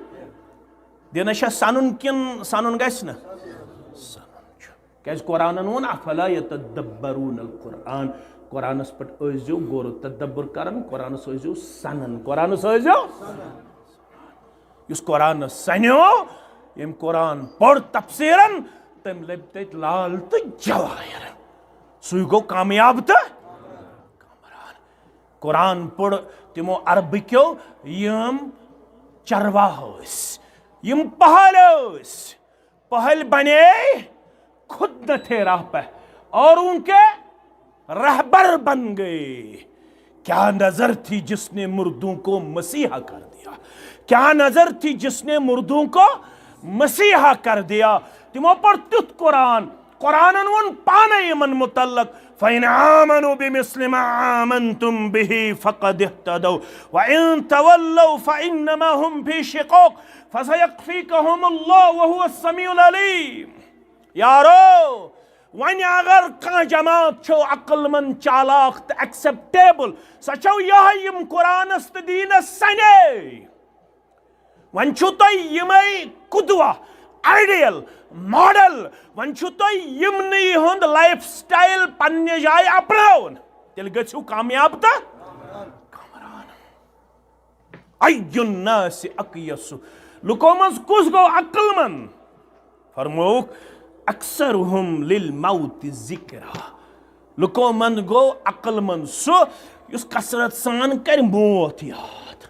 دیٖنس چھا سنُن کِنہٕ سنُن گژھِ نہٕ؟ سنُن چھُ۔ کیازِ قرآنن ووٚن، افلا یتدبرون القرآن۔ قرآنس پٮ۪ٹھ ٲسۍزیو غور و تدبر کران، قرآنس ٲسۍزیو سنان، قرآنس ٲسۍزیو۔ یُس قرآنس سنیو، ییٚمۍ قرآن پوٚر تفسیرن، تٔمۍ لٔبۍ تٔتۍ لال تہٕ جواہر۔ سُے گوٚو کامیاب تہٕ کامران۔ قرآن پوٚر تِمو عربہٕ کیو، یِم چرواہ ٲسۍ، یِم پہل ٲسۍ۔ پہل بنے خود نہ تھے راہ پہ، اوروں کے رہبر بن گئے۔ کیا نظر تھی جس نے مردوں کو مسیحا کر دیا؟ کیا نظر تھی جس نے مردوں کو مسیحا کر دیا؟ تِمو پوٚر تیُتھ قرآن، قرآنن ووٚن پانے یِمن متعلق، فَإِنْ آمَنُوا بِمِثْلِ مَا آمَنْتُمْ بِهِ فَقَدِ اهْتَدَوْا وَإِنْ تَوَلَّوْا فَإِنَّمَا هُمْ فِي شِقَاقٍ فَسَيَكْفِيكَهُمُ اللَّهُ وَهُوَ السَّمِيعُ الْعَلِيمُ۔ یارو، وۄنۍ اگر کانٛہہ جماعت چھو عقل مند، چالاک تہٕ ایکسپٹیبل، سۄ چھو یہے یِم قرآنس تہٕ دیٖنس سنے۔ وۄنۍ چھُو تۄہہِ یِمے قدوہ، آئیڈیل، ماڈل۔ وۄنۍ چھُ تۄہہِ یِمنٕے ہُنٛد لائف سٹائل پننہِ جایہِ اپناوُن، تیٚلہِ گٔژھِو کامیاب تہٕ کامران۔ اَیُّ الناس اکیس، لُکو منٛز کُس گوٚو عقل مند؟ فرمووُکھ، اکثرہم للموت ذکرا، لُکو منٛز گوٚو عقل مند سُہ یُس کثرت سان کرِ موت یاد۔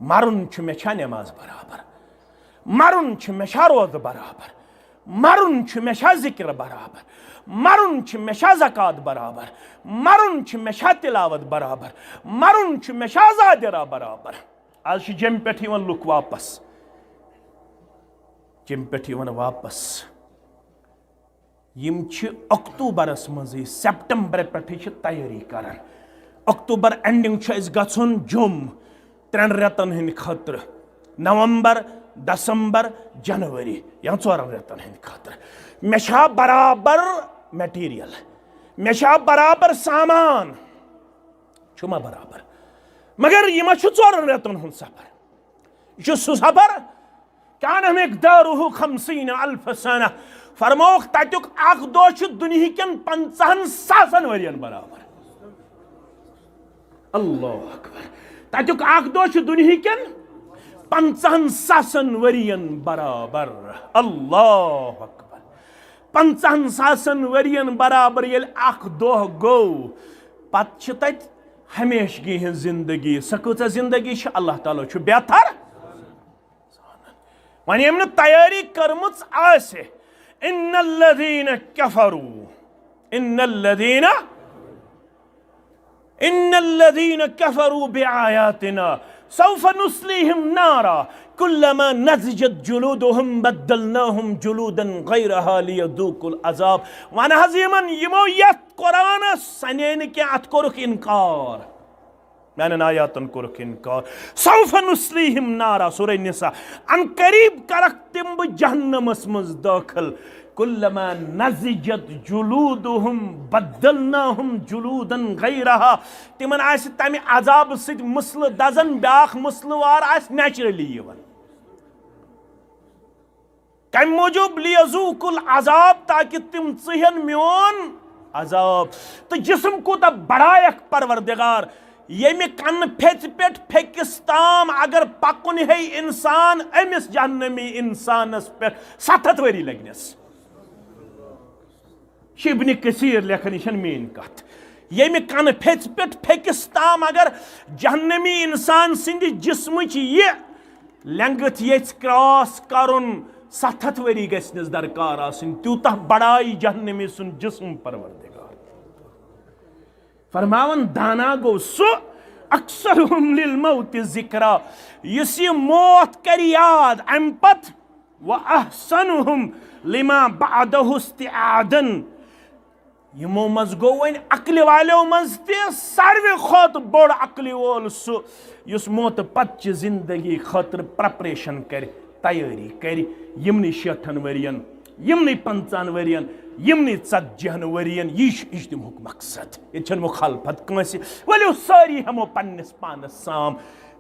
مرُن چھُ مےٚ چھا نماز برابر؟ مرُن چھُ مےٚ چھا روزٕ برابر؟ مرُن چھُ مےٚ چھا ذکر برابر؟ مرُن چھُ مےٚ چھا زکوٰۃ برابر؟ مرُن چھُ مےٚ چھا تلاوت برابر؟ مرُن چھُ مےٚ چھا زادرا برابر؟ آز چھِ جیٚمہِ پٮ۪ٹھ یِوان لُکھ واپس، جیٚمہِ پٮ۪ٹھ یِوان واپس۔ یِم چھِ اکتوبرس منٛزٕے، سپٹمبر پٮ۪ٹھٕے چھِ تیٲری کران۔ اکتوبر اینڈنگ چھُ اَسہِ گژھُن جوٚم ترٛٮ۪ن رٮ۪تن ہٕنٛدِ خٲطرٕ، نومبر، دسمبر، جنوری، یا ژورن رٮ۪تن ہٕنٛدِ خٲطرٕ۔ مےٚ چھا برابر میٹیریل؟ مےٚ چھا برابر سامان؟ چھُ ما برابر؟ مگر یہِ ما چھُ ژورن رٮ۪تن ہُنٛد سفر؟ یہِ چھُ سُہ سفر، کان مقدارہ خمسین الف سنہ۔ فرمووُکھ، تتیُک اکھ دۄہ چھُ دُنہِکٮ۪ن پنژاہن ساسن ؤرین برابر۔ اللہ اکبر۔ تتیُک اکھ دۄہ چھُ دُنہِکٮ۪ن پنژاہن ساسن ؤرین برابر۔ اللہ اکبر۔ پنژاہن ساسن ؤرین برابر ییٚلہِ اکھ دۄہ گوٚو، پتہٕ چھِ تتہِ ہمیشگی ہٕنٛز زندگی۔ سۄ کۭژاہ زندگی چھِ؟ اللہ تعالیٰ چھُ بہتر۔ وۄنۍ ییٚمۍ نہٕ تیٲری کٔرمٕژ آسہِ، ان الذین کفروا، ان الذین، ان الذین کفروا بآیاتنا سوف نصلیہم نارا کلما نضجت جلودہم بدلناہم جلودا غیرہا لیذوقوا العذاب۔ وَن حظ یِمن، یِمو یتھ قرآنس سنے نہٕ کینٛہہ، اتھ کوٚرُکھ انکار۔ میانٮ۪ن آیاتن کوٚرُکھ انکار۔ سوف نصلیہم نارا، سورہ نساء، ان قریب کرکھ تِم بہٕ جہنمس منٛز دٲخل۔ کلما نضجت جلودہم بدلناہم جلودا غیرہا۔ تِمن آسہِ تمہِ عذابہٕ سۭتۍ مسلہٕ دزان، بیاکھ مسلہٕ وار آسہِ نیچرلی یِوان۔ کمہِ موٗجوٗب؟ لیذوقوا العذاب، تاکہِ تِم ژٕہن میون عذاب۔ تہٕ جسم کوٗتاہ بڑایکھ پروردگار، ییٚمہِ کنہٕ پھیژِ پٮ۪ٹھ پھیٚکِس تام اگر پکُن ہے انسان، أمِس جہنمی انسانس پٮ۪ٹھ ستھ ہتھ ؤری لگنس۔ چھِ ابن کثیر لیکھان، یہِ چھَنہٕ میٛٲنۍ کتھ۔ ییٚمہِ کنہٕ پھیژِ پٮ۪ٹھ پھیٚکِس تام اگر جہنمی انسان سٕنٛدِ جسمٕچ یہِ لینگتھ یژھِ کراس کرُن، ستھ ہتھ ؤری گژھنس درکار آسٕنۍ، تیوٗتاہ بڑایہِ جہنمی سُنٛد جسم پروردگار۔ فرماوان دانا گوٚو سُہ، اکثرہم للموت ذکرا، یُس یہِ موت کرِ یاد امہِ پتہٕ، واحسنہم لما بعدہ استعادا، یِمو منٛز گوٚو وۄنۍ عقلہِ والیو منٛز تہِ ساروی کھۄتہٕ بوٚڑ عقلہِ وول سُہ، یُس موتہٕ پتہٕ چہِ زندگی خٲطرٕ پریپریشن کرِ، تیٲری کرِ، یِمنٕے شیٹھن ؤرین، یِمنٕے پنژاہن ؤرین، یِمنٕے ژتجی ہن ؤرین۔ یی چھُ اجتماعُک مقصد۔ ییٚتہِ چھنہٕ مخالفت کٲنٛسہِ۔ ؤلِو سٲری ہٮ۪مو پننِس پانس سام۔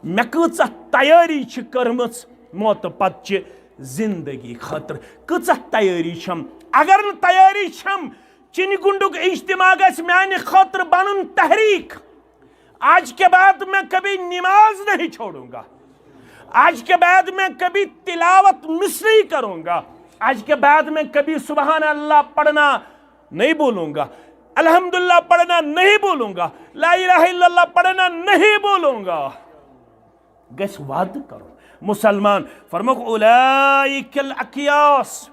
مےٚ کۭژاہ تیٲری چھِ کٔرمٕژ موتہٕ پتہٕ چہِ زندگی خٲطرٕ؟ کۭژاہ تیٲری چھم؟ اگر نہٕ تیٲری چھم، چنہِ گنڈُک اجتماع گژھِ میانہِ خٲطرٕ بنُن تحریک۔ آج کے بعد میں کبھی نماز نہیں چھوڑوں گا، آج کے بعد میں کبھی تلاوت مس نہیں کروں گا، آج کے بعد میں کبھی سبحان اللہ پڑھنا نہیں بولوں گا، الحمدللہ پڑھنا نہیں بولوں گا، لا الہ الا اللہ پڑھنا نہیں بولوں گا۔ گژھِ وعدٕ کرُن۔ مسلمان فرموکھ، اولئک الاکیاس،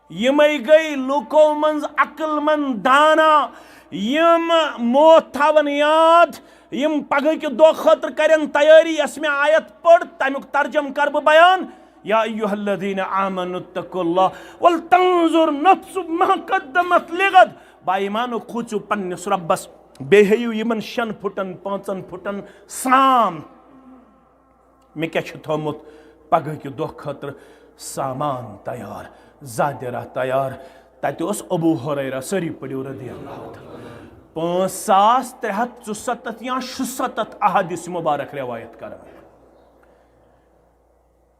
یِمے گٔے لوٗکو منٛز عقل مند دانا، یِم موت تھاون یاد، یِم پگہٕکہِ دۄہ خٲطرٕ کرن تیٲری۔ یۄس مےٚ آیت پٔر، تمیُک ترجمہٕ کرٕ بہٕ بیان۔ یا ایھا الذین آمنوا اتقوا اللہ ولتنظر نفس ما قدمت لغد۔ با ایمانو، کھوٗژِو پننِس رۄبس، بیٚیہِ ہیٚیِو یِمن شٮ۪ن پھُٹن، پانٛژن پھُٹن سام۔ مےٚ کیٛاہ چھُ تھوٚومُت پگہٕکہِ دۄہ خٲطرٕ سامان تیار، زادِ راہ تیار۔ تتہِ اوس ابو ہریرہ، سٲری پٔرِو رضی اللہ تعالیٰ۔ پانٛژھ ساس ترٛےٚ ہتھ ژُسَتتھ یا شُسَتتھ احادیث مبارک روایت کران۔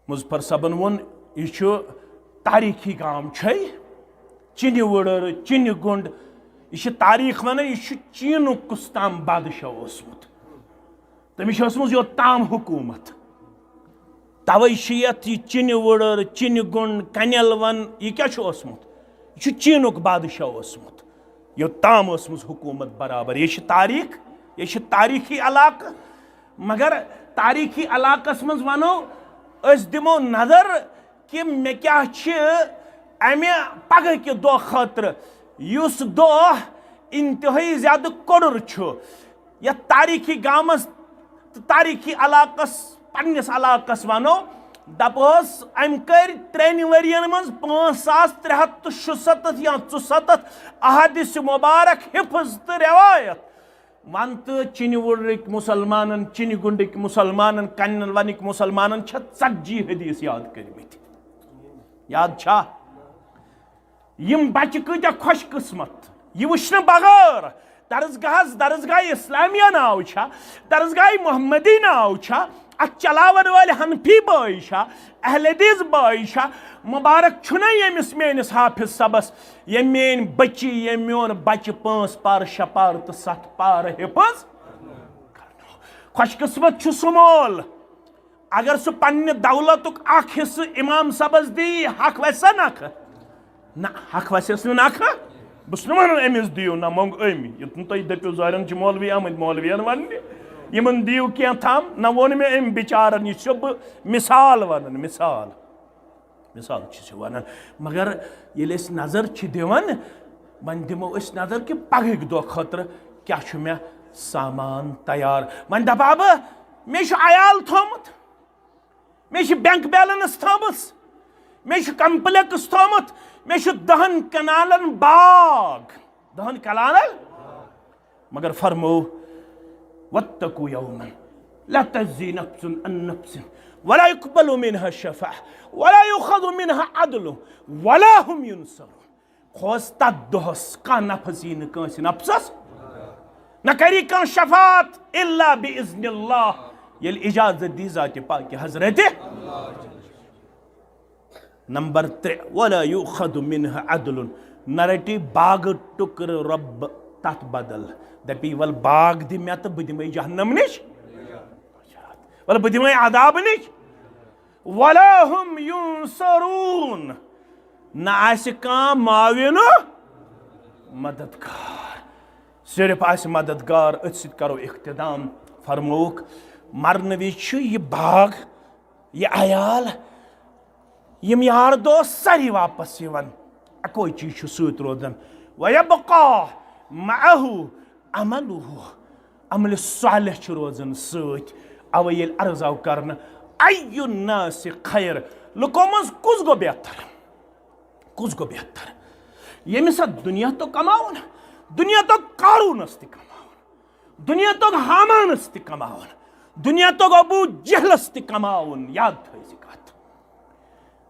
مظفر صٲبن ووٚن، یہِ چھُ تاریٖخی گام چھے، چِنہِ وُڑٕر، چِنہِ گُنٛڈ۔ یہِ چھِ تاریٖخ وَنان، یہِ چھُ چیٖنُک کُس تام بادشاہ اوسمُت۔ تٔمِس چھِ ٲسمٕژ یوٚت تام حکوٗمت۔ تَوَے چھِ یَتھ یہِ چِنہِ وُڑٕر، چِنہِ گُنٛڈ، کَنٮ۪ل وَن، یہِ کیٛاہ چھُ اوسمُت؟ یہِ چھُ چیٖنُک بادشاہ اوسمُت۔ یوٚت تام ٲسمٕژ حکوٗمت برابر۔ یہِ چھِ تاریٖخ، یہِ چھِ تاریٖخی علاقہٕ۔ مگر تاریٖخی علاقَس منٛز وَنو، أسۍ دِمو نظر کہِ مےٚ کیٛاہ چھِ اَمہِ پگہٕکہِ دۄہ خٲطرٕ، یُس دۄہ انتہٲیی زیادٕ کوٚڈُر چھُ۔ یَتھ تاریٖخی گامَس تہٕ تاریٖخی علاقَس، پنٛنِس علاقَس وَنو، دَپوس، أمۍ کٔرۍ ترٛٮ۪ن ؤرِیَن منٛز پانٛژھ ساس ترٛےٚ ہَتھ تہٕ شُسَتَتھ یا ژُسَتَتھ احادیث مبارک حفظ تہٕ رِوایت۔ وَن تہٕ چِنہِ وُڑرٕکۍ مُسلمانَن، چِنہِ گُنٛڈٕکۍ مُسلمانَن، کَنٮ۪ن وَنٕکۍ مُسلمانَن چھےٚ ژَتجی حدیث یاد کٔرمٕتۍ؟ یاد چھا؟ یِم بَچہٕ کۭتیٛاہ خۄش قٕسمت، یہِ وٕچھنہٕ بغٲر درسگاہَس، درسگاہ اسلامیہ ناو چھا، درسگاہ محمدی ناو چھا، اَتھ چلاوَن وٲلۍ حنفی بٲے چھا، اہل حدیث بٲے چھا؟ مبارک چھُنہ ییٚمِس میٲنِس حافظ صٲبَس، ییٚمۍ میٲنۍ بٔچی، ییٚمۍ میون بَچہٕ پانٛژھ پارٕ، شےٚ پارٕ تہٕ سَتھ پارٕ حفظ۔ خۄش قٕسمت چھُ سُہ مول، اگر سُہ پننہِ دولتُک اکھ حصہٕ امام صٲبس دی، حق وسہِ سا نکھٕ؟ نہ، حق وسٮ۪س نہٕ نکھٕ۔ بہٕ چھُس نہٕ ونان أمِس دِیِو، نہ مۄنگ أمۍ۔ یوٚت نہٕ تُہۍ دٔپِو زورٮ۪ن چھِ مولوی آمٕتۍ مولوین وننہِ، یِمن دِیِو کینٛہہ تام۔ نہ ووٚن مےٚ أمۍ بِچارن، یہِ چھُسو بہٕ مثال ونان، مثال۔ مثال چھِ سُہ وَنان۔ مگر ییٚلہِ أسۍ نظر چھِ دِوان، وۄنۍ دِمو أسۍ نظر کہِ پگہٕکۍ دۄہ خٲطرٕ کیٛاہ چھُ مےٚ سامان تیار۔ وۄنۍ دَپہٕ ہا بہٕ، مےٚ چھُ عیال تھوٚمُت، مےٚ چھِ bank balance تھٲومٕژ، مےٚ چھُ complex تھوٚمُت، مےٚ چھُ دَہَن کنالَن باغ، دَہَن کنالَن۔ مگر فرمو، واتقوا یوما لا تجزی نفس عن نفس ولا یقبل منها شفاعة ولا یؤخذ منها عدل ولا هم ینصرون۔ کھوژ تتھ دۄہس، کانٛہہ نفس یی نہٕ کٲنٛسہِ نفسس، نہ کری کانٛہہ شفاعت الا باذن اللہ، ییٚلہِ اجازت دی ذاتِ پاکہِ حضرتِ۔ نمبر ترٛےٚ، ولا یؤخذ منها عدل، نہ رٹی باغہٕ ٹُکرٕ رۄب تتھ بدل، دپی ول باغ دِ مےٚ تہٕ بہٕ دِمے جہنم نِش، ول بہٕ دِمے عذاب نِش۔ ولا هم ینصرون، نہ آسہِ کانٛہہ معاون و مددگار، صرف آسہِ مددگار۔ أتھۍ سۭتۍ کرو اختتام۔ فرمووُکھ، مرنہٕ وِزِ چھُ یہِ باغ، یہِ عیال، یِم یار دوس سٲری واپس یِوان، اکوے چیٖز چھُ سۭتۍ روزان۔ ویبقیٰ معہ عملہ، عملِ صالح چھُ روزان سۭتۍ۔ اوے ییٚلہِ عرض آو کرنہٕ، ای الناس خیر، لُکو منٛز کُس گوٚو بہتر؟ کُس گوٚو بہتر؟ ییٚمِس اتھ دُنیا توٚگ کماوُن، دُنیا توٚگ قارونس تہِ کماوُن، دُنیا توٚگ ہامانس تہِ کماوُن، دُنیا توٚگ ابو جہلس تہِ کماوُن۔ یاد تھٲیزِ کتھ۔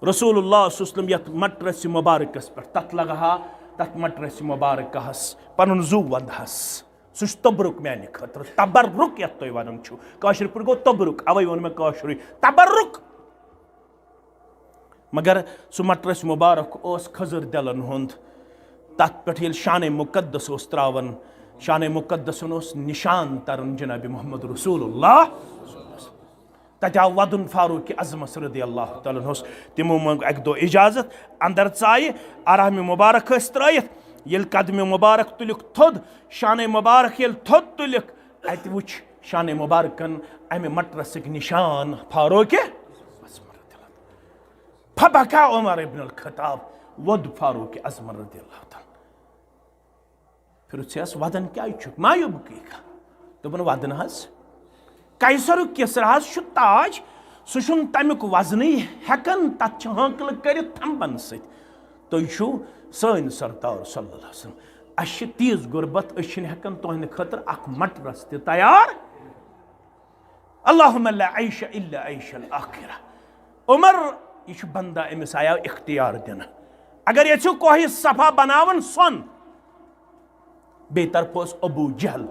رسول اللہ صلی اللہ علیہ وسلم یتھ مٹرسہِ مبارکس پٮ۪ٹھ، تتھ لگہٕ ہا، تتھ مٹرسہِ مبارکہس پنُن زُو ونٛدہس۔ سُہ چھُ تبرک میانہِ خٲطرٕ، تبرک یتھ تُہۍ ونان چھِو۔ کٲشِر پٲٹھۍ گوٚو تبرک، اوے ووٚن مےٚ کٲشرُے تبرک۔ مگر سُہ مٹرس مبارک اوس خضر دلن ہُنٛد۔ تتھ پٮ۪ٹھ ییٚلہِ شانِ مقدس اوس تراوان، شانِ مقدسن اوس نشان تران جناب محمد رسول اللہ۔ تتہِ آو ودُن فاروق اعظمس رضی اللہ تعالیٰ عنہس۔ تِمو منٛگ اکہِ دۄہ اجازت، اندر ژایہِ، آرام مبارک ٲسۍ ترٲیِتھ۔ ییٚلہِ قدمِ مبارک تُلِکھ تھوٚد، شانِ مبارک ییٚلہِ تھوٚد تُلِکھ، اتہِ وُچھ شانِ مبارکن امہِ مٹرسٕکۍ نشان فاروق اعظم رضی اللہ عنہ۔ فبکا عمر ابن الخطاب، ووٚد فاروق اعظم رضی اللہ تعالیٰ عنہ۔ پھرُژھیس، ودان کیازِ چھُکھ؟ ما یبکیک؟ دوٚپُن، ودٕ نہٕ حظ۔ قیصرُک کسرا حظ چھُ تاج، سُہ چھُنہٕ تمیُک وزنٕے ہٮ۪کان، تتھ چھِ ہانکلہٕ کٔرِتھ تھمبن سۭتۍ۔ تُہۍ چھِو سٲنۍ سردار صلی اللہ علیہ وسلم۔ اسہِ چھِ تیٖژ غربت، أسۍ چھِنہٕ ہٮ۪کان تُہنٛدِ خٲطرٕ اکھ مٹرس تہِ تیار۔ اللہم لا عیش الا عیش الآخرہ۔ عمر، یہِ چھُ بندہ، أمِس آیاو اختیار دِنہٕ۔ اگر یژھِو کوہِ صفا بناوُن سۄن، بیٚیہِ طرفہٕ اوس ابو جہل،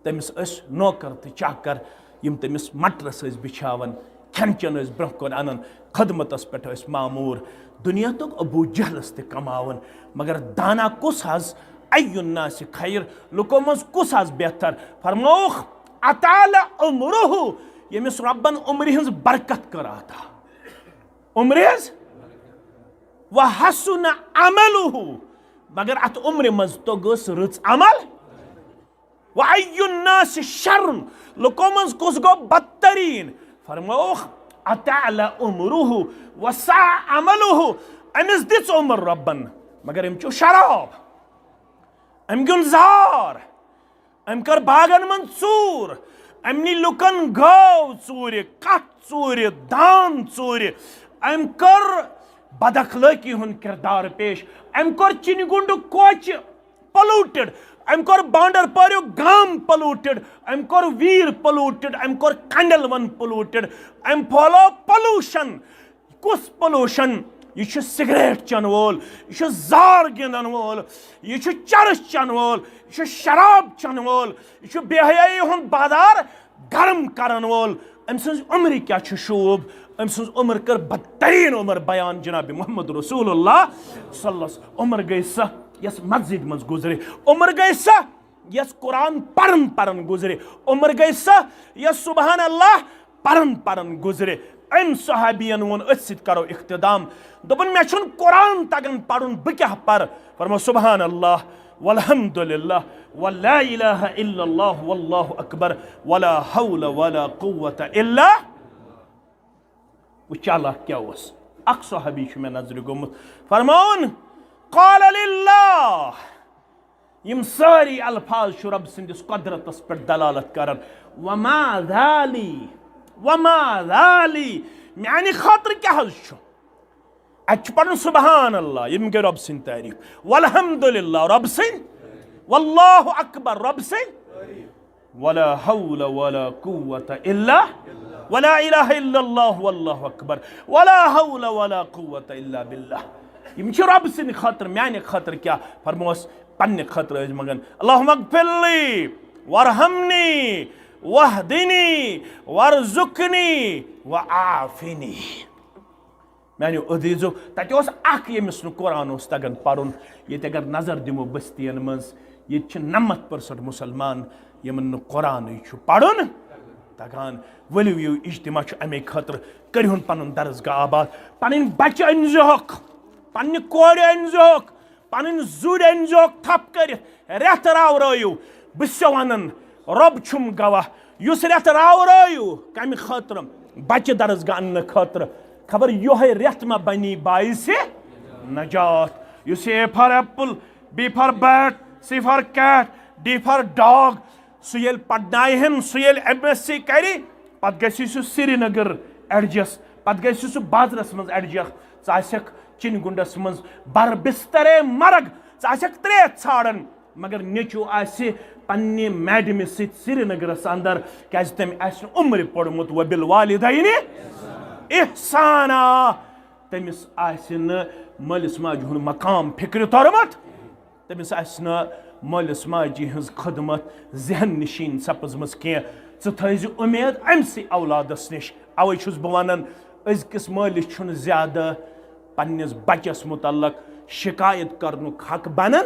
تٔمِس ٲسۍ نوکر تہٕ چاکر، یِم تٔمِس مٹرس ٲسۍ بِچھاوان۔ کھٮ۪ن چٮ۪ن ٲسۍ برٛونٛہہ کُن اَنان، خدمتس پٮ۪ٹھ ٲسۍ ماموٗر۔ دُنیا توٚگ ابو جہلس تہِ کماوُن، مگر دانا کُس حظ؟ ای الناس خیر، لُکو منٛز کُس حظ بہتر؟ فرمووُکھ، اطال عمرہ، ییٚمِس رۄبن عمرِ ہٕنٛز برکت کٔر عطا۔ عمرِ ہٕنٛز، وحسن عملہ، مگر اتھ عمرِ منٛز توٚگُس رٕژ عمل۔ وای الناس شر، لُکو منٛز کُس گوٚو بدتریٖن؟ فرمووُکھ، اطال عمرہ وساء عملہ، أمِس دِژ عمر رۄبن، مگر أمۍ چیوٚو شراب، أمۍ گیُنٛد زار، أمۍ کٔر باغن منٛز ژوٗر، أمۍ نی لُکن گٲو ژوٗرِ، کٹھ ژوٗرِ، دان ژوٗرِ، أمۍ کٔر بد اخلٲقی ہُنٛد کردار پیش، أمۍ کوٚر چِنہِ گُنڈٕ کوچہِ polluted، أمۍ کوٚر بانڈر پوریُک گام polluted، أمۍ کوٚر ویر polluted، أمۍ کوٚر کنڈل ون polluted، أمۍ پھٲلٲو pollution۔ کُس pollution؟ یہِ چھُ سگریٹ چٮ۪ن وول، یہِ چھُ زار گِنٛدن وول، یہِ چھُ چرس چٮ۪ن وول، یہِ چھُ شراب چٮ۪ن وول، یہِ چھُ بے حیٲیی ہُنٛد بازار گرم کرن وول۔ أمۍ سٕنٛز عمرِ کیٛاہ چھُ شوٗب؟ أمۍ سٕنٛز عمر کٔر بدتریٖن عمر بیان جناب محمد رسول اللہ صلی اللہ علیہ وسلم۔ عمر گٔے سۄ، یۄس مسجد منٛز گُزرِ۔ عمر گٔے سۄ، یۄس قرآن پرن پرن گُزرِ۔ عمر گٔے سۄ، یۄس سبحان اللہ پرن پرن گُزرِ۔ أمۍ صحابین ووٚن، أتھۍ سۭتۍ کرو اختتام۔ دوٚپُن، مےٚ چھُنہٕ قرآن تگان پرُن، بہٕ کیٛاہ پرٕ؟ فرمو، سبحان اللہ، والحمد للہ، ولا الہ الا اللہ، واللہ اکبر، ولا حول ولا قوت الا۔ وٕچھ چالاک کیٛاہ اوس۔ اکھ صحابی چھُ مےٚ نظرِ گوٚمُت۔ فرماوُن، قال للہ۔ یِم سٲری الفاظ چھِ رۄب سٕنٛدِس قۄدرتس پٮ۪ٹھ دلالت کران۔ وما ذالی، وما ذالی، میانہِ خٲطرٕ کیٛاہ حظ چھُ؟ اَتہِ چھُ پَرُن سبحان اللہ، یِم گٔے رۄب سٕنٛدۍ تعریٖف۔ والحمد للہ، رۄب سٕنٛدۍ۔ واللہ اکبر، رۄب سٕنٛدۍ۔ ولا حول ولا قوت الا، ولا الہ الا اللہ واللہ اکبر، ولا حول ولا قوت الا باللہ۔ یِم چھِ رۄب سٕنٛدِ خٲطرٕ، میانہِ خٲطرٕ کیٛاہ؟ فرموس، پننہِ خٲطرٕ ٲسۍ منٛگان، اللہم اغفر لی وارحمنی واہدنی وارزقنی وعافنی۔ میانیو عزیزو، تتہِ اوس اکھ، ییٚمِس نہٕ قرآن اوس تگان پرُن۔ ییٚتہِ اگر نظر دِمو بستین منٛز، ییٚتہِ چھِ نَمَتھ percent مسلمان، یِمن نہٕ قرآنٕے چھُ پرُن تگان۔ ؤلِو یِیِو اجتماع چھُ امے خٲطرٕ، کٔرِہُن پنُن درسگاہ آباد، پنٕنۍ بچہِ أنۍزِہوکھ، پننہِ کورِ أنۍزِہوکھ، پنٕنۍ زُرۍ أنۍزیوکھ تھپھ کٔرِتھ، رٮ۪تھ راورٲیِو۔ بہٕ چھُسو ونان، رۄب چھُم گواہ، یُس رٮ۪تھ راورٲیِو، کمہِ خٲطرٕ؟ بچہِ درسگاہ اننہٕ خٲطرٕ۔ خبر یۄہے رٮ۪تھ ما بنی باعث نجات۔ یُس A for apple، B for bat، C for cat، D for dog، سُہ ییٚلہِ پرناوہن، سُہ ییٚلہِ M.Sc کرِ، پتہٕ گژھِ سُہ سرینگر adjust، پتہٕ گژھِ سُہ بازرس منٛز adjust۔ ژٕ آسکھ چِنہِ گُنڈس منٛز بر بسترے مرگ، ژٕ آسکھ ترٛیش ژھانڈان، مگر نیٚچو آسہِ پننہِ میڈمہِ سۭتۍ سرینگرس اندر، کیازِ تٔمۍ آسہِ نہٕ عمرِ پوٚرمُت وبالوالدین احسانا۔ تٔمِس آسہِ نہٕ مٲلِس ماجہِ ہُنٛد مقام فِکرِ توٚرمُت۔ تٔمِس آسہِ نہٕ مٲلِس ماجہِ ہٕنٛز خدمت ذہن نشین سپٕزمٕژ کینٛہہ۔ ژٕ تھٲیزِ اُمید أمۍ سٕے اولادس نِش۔ اوے چھُس بہٕ ونان، أزکِس مٲلِس چھُنہٕ زیادٕ پننِس بچس متعلق شکایت کرنُک حق بنان۔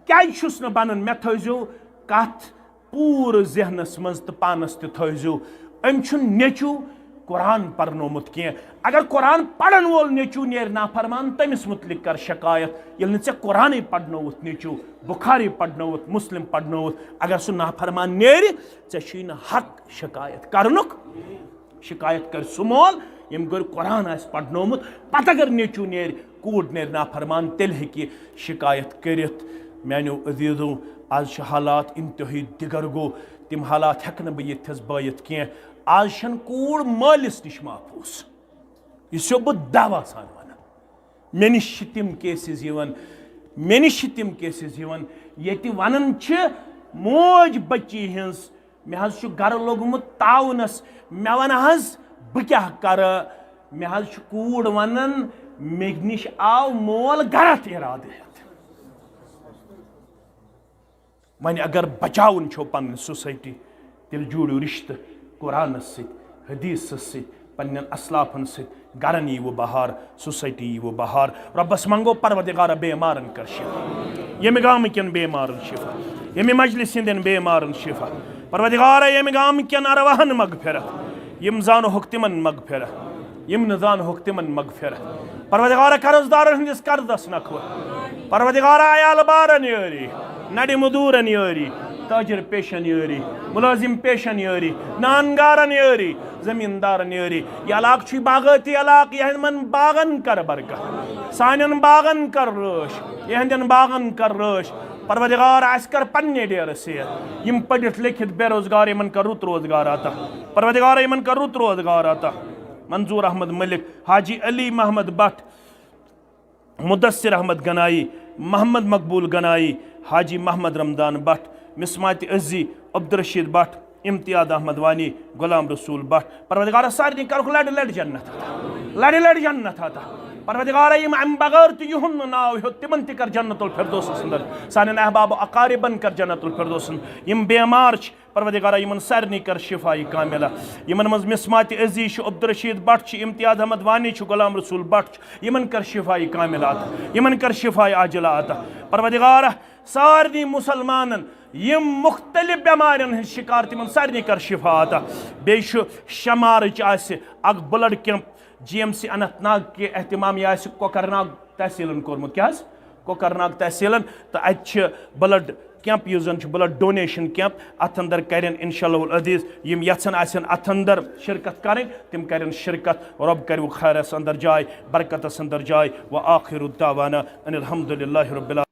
کیازِ چھُس نہٕ بنان؟ مےٚ تھٲیزیو کتھ پوٗرٕ ذہنس منٛز تہٕ پانس تہِ تھٲیزیو، أمۍ چھُنہٕ نیٚچو قرآن پرنومُت کینٛہہ۔ اگر قرآن پرن وول نیٚچو نیرِ نافرمان، تٔمِس متعلق کر شکایت۔ ییٚلہِ نہٕ ژےٚ قرآنٕے پرنووُتھ نیٚچو، بخاری پرنووُتھ، مسلم پرنووُتھ، اگر سُہ نافرمان نیرِ، ژےٚ چھُے نہٕ حق شکایت کرنُک۔ شکایت کرِ سُہ مول، ییٚمۍ گۄڈٕ قرآن آسہِ پرنومُت، پتہٕ اگر نیٚچو نیرِ، کوٗر نیرِ نافرمان، تیٚلہِ ہیٚکہِ شکایت کٔرِتھ۔ میانیو عزیزو، آز چھِ حالات انتہٲیی دِگر گوٚو، تِم حالات ہٮ۪کہٕ نہٕ بہٕ ییٚتھس بٲیِتھ کینٛہہ۔ آز چھَنہٕ کوٗر مٲلِس نِش محفوٗظ۔ یہِ چھُسو بہٕ دعویٰ سان وَنان۔ مےٚ نِش چھِ تِم cases یِوان، مےٚ نِش چھِ تِم cases یِوان، ییٚتہِ وَنان چھِ، موج بچی ہٕنٛز، مےٚ حظ چھُ گرٕ لوٚگمُت تاونس، مےٚ وَن حظ بہٕ کیٛاہ کَرٕ؟ مےٚ حظ چھُ کوٗر وَنان، مےٚ نِش آو مول گرَتھ اِرادٕ ہٮ۪تھ۔ وۄنۍ اگر بچاوُن چھو پنٕنۍ society، تیٚلہِ جوٗڑِو رِشتہٕ قرآنس سۭتۍ، حدیثس سۭتۍ، پننٮ۪ن اسلافن سۭتۍ گرن ییٖوٕ بہار، سوسایٹی ییٖوٕ بہار۔ رۄبس منٛگو، پروردگارا، بیمارن کر شفا، ییٚمہِ گامہٕ کٮ۪ن بیمارن شفا، ییٚمہِ مجلس ہٕنٛدٮ۪ن بیمارن شفا۔ پروردگارا، ییٚمہِ گامہٕ کٮ۪ن ارواحن مغفرت، یِم زانہوکھ تِمن مغفرت، یِم نہٕ زانہوکھ تِمن مغفرت۔ پروردگارا، قرض دارن ہٕنٛدِس قرضس نکھوت۔ پروردگارا، عیال بارن یٲری، نڑِ مدورن یٲری، تاجر پیشن یٲری، ملازم پیشن یٲری، نانگارن یٲری، زمیندارن یٲری۔ یہِ علاقہٕ چھُے باغٲتی علاقہٕ، یِہنٛدٮ۪ن باغن کر برکت، سانٮ۪ن باغن کر رٲچھ، یِہنٛدٮ۪ن باغن کر رٲچھ۔ پروردگار، اسہِ کر پننہِ ڈیرٕ سیر۔ یِم پٔرِتھ لیکھِتھ بے روزگار، یِمن کر رُت روزگار عطا۔ پروردگار، یِمن کر رُت روزگار عطا۔ منظور احمد ملک، حاجی علی محمد بٹ، مدثر احمد گنایی، محمد مقبول گنایی، حاجی محمد رمضان بٹ، مصمات عزی، عبدالرشید بٹ، امتیاز احمد وانی، غلام رسول بٹ۔ پروردگارا، سارنٕے کرُکھ لڑِ لڑِ جنت عطا۔ لڑِ لڑِ جنت عطا۔ پروردگارا، یِم امہِ بغٲر تہِ یِہُنٛد نہٕ ناو ہیوٚت، تِمن تہِ کر جنت الفردوسس اندر۔ سانٮ۪ن احباب و اقاربن کر جنت الفردوسن۔ یِم بیمار چھِ، پروردگارا، یِمن سارنٕے کر شفا کاملہ۔ یِمن منٛز مصمات عزی چھُ، عبدالرشید بٹ چھُ، امتیاز احمد وانی چھُ، غلام رسول بٹ چھُ، یِمن کر شفا کاملہ عطا، یِمن کر شفا عاجلہ عطا۔ پروردگارا، سارنٕے مسلمانن یِم مختلف بیمارن ہٕنٛدۍ شکار، تِمن سارنٕے کر شفا عطا۔ بیٚیہِ چھُ شمارٕچ آسہِ اکھ blood camp, G M C Anantnag کہِ اہتمام، یہِ آسہِ کوکرناگ تحصیلن کوٚرمُت۔ کیٛاہ حظ؟ کوکرناگ تحصیلن۔ تہٕ اتہِ چھِ بلڈ کیمپ، یُس زن چھُ بلڈ ڈونیشن کیمپ، اتھ اندر کرن انشاءاللہ العزیز یِم یژھان آسن اتھ اندر شرکت کرٕنۍ، تِم کرن شرکت۔ رۄب کرِوُکھ خیرس اندر جاے، برکتس اندر جاے۔ و آخر دعوانا ان الحمد للہ رب العالمین۔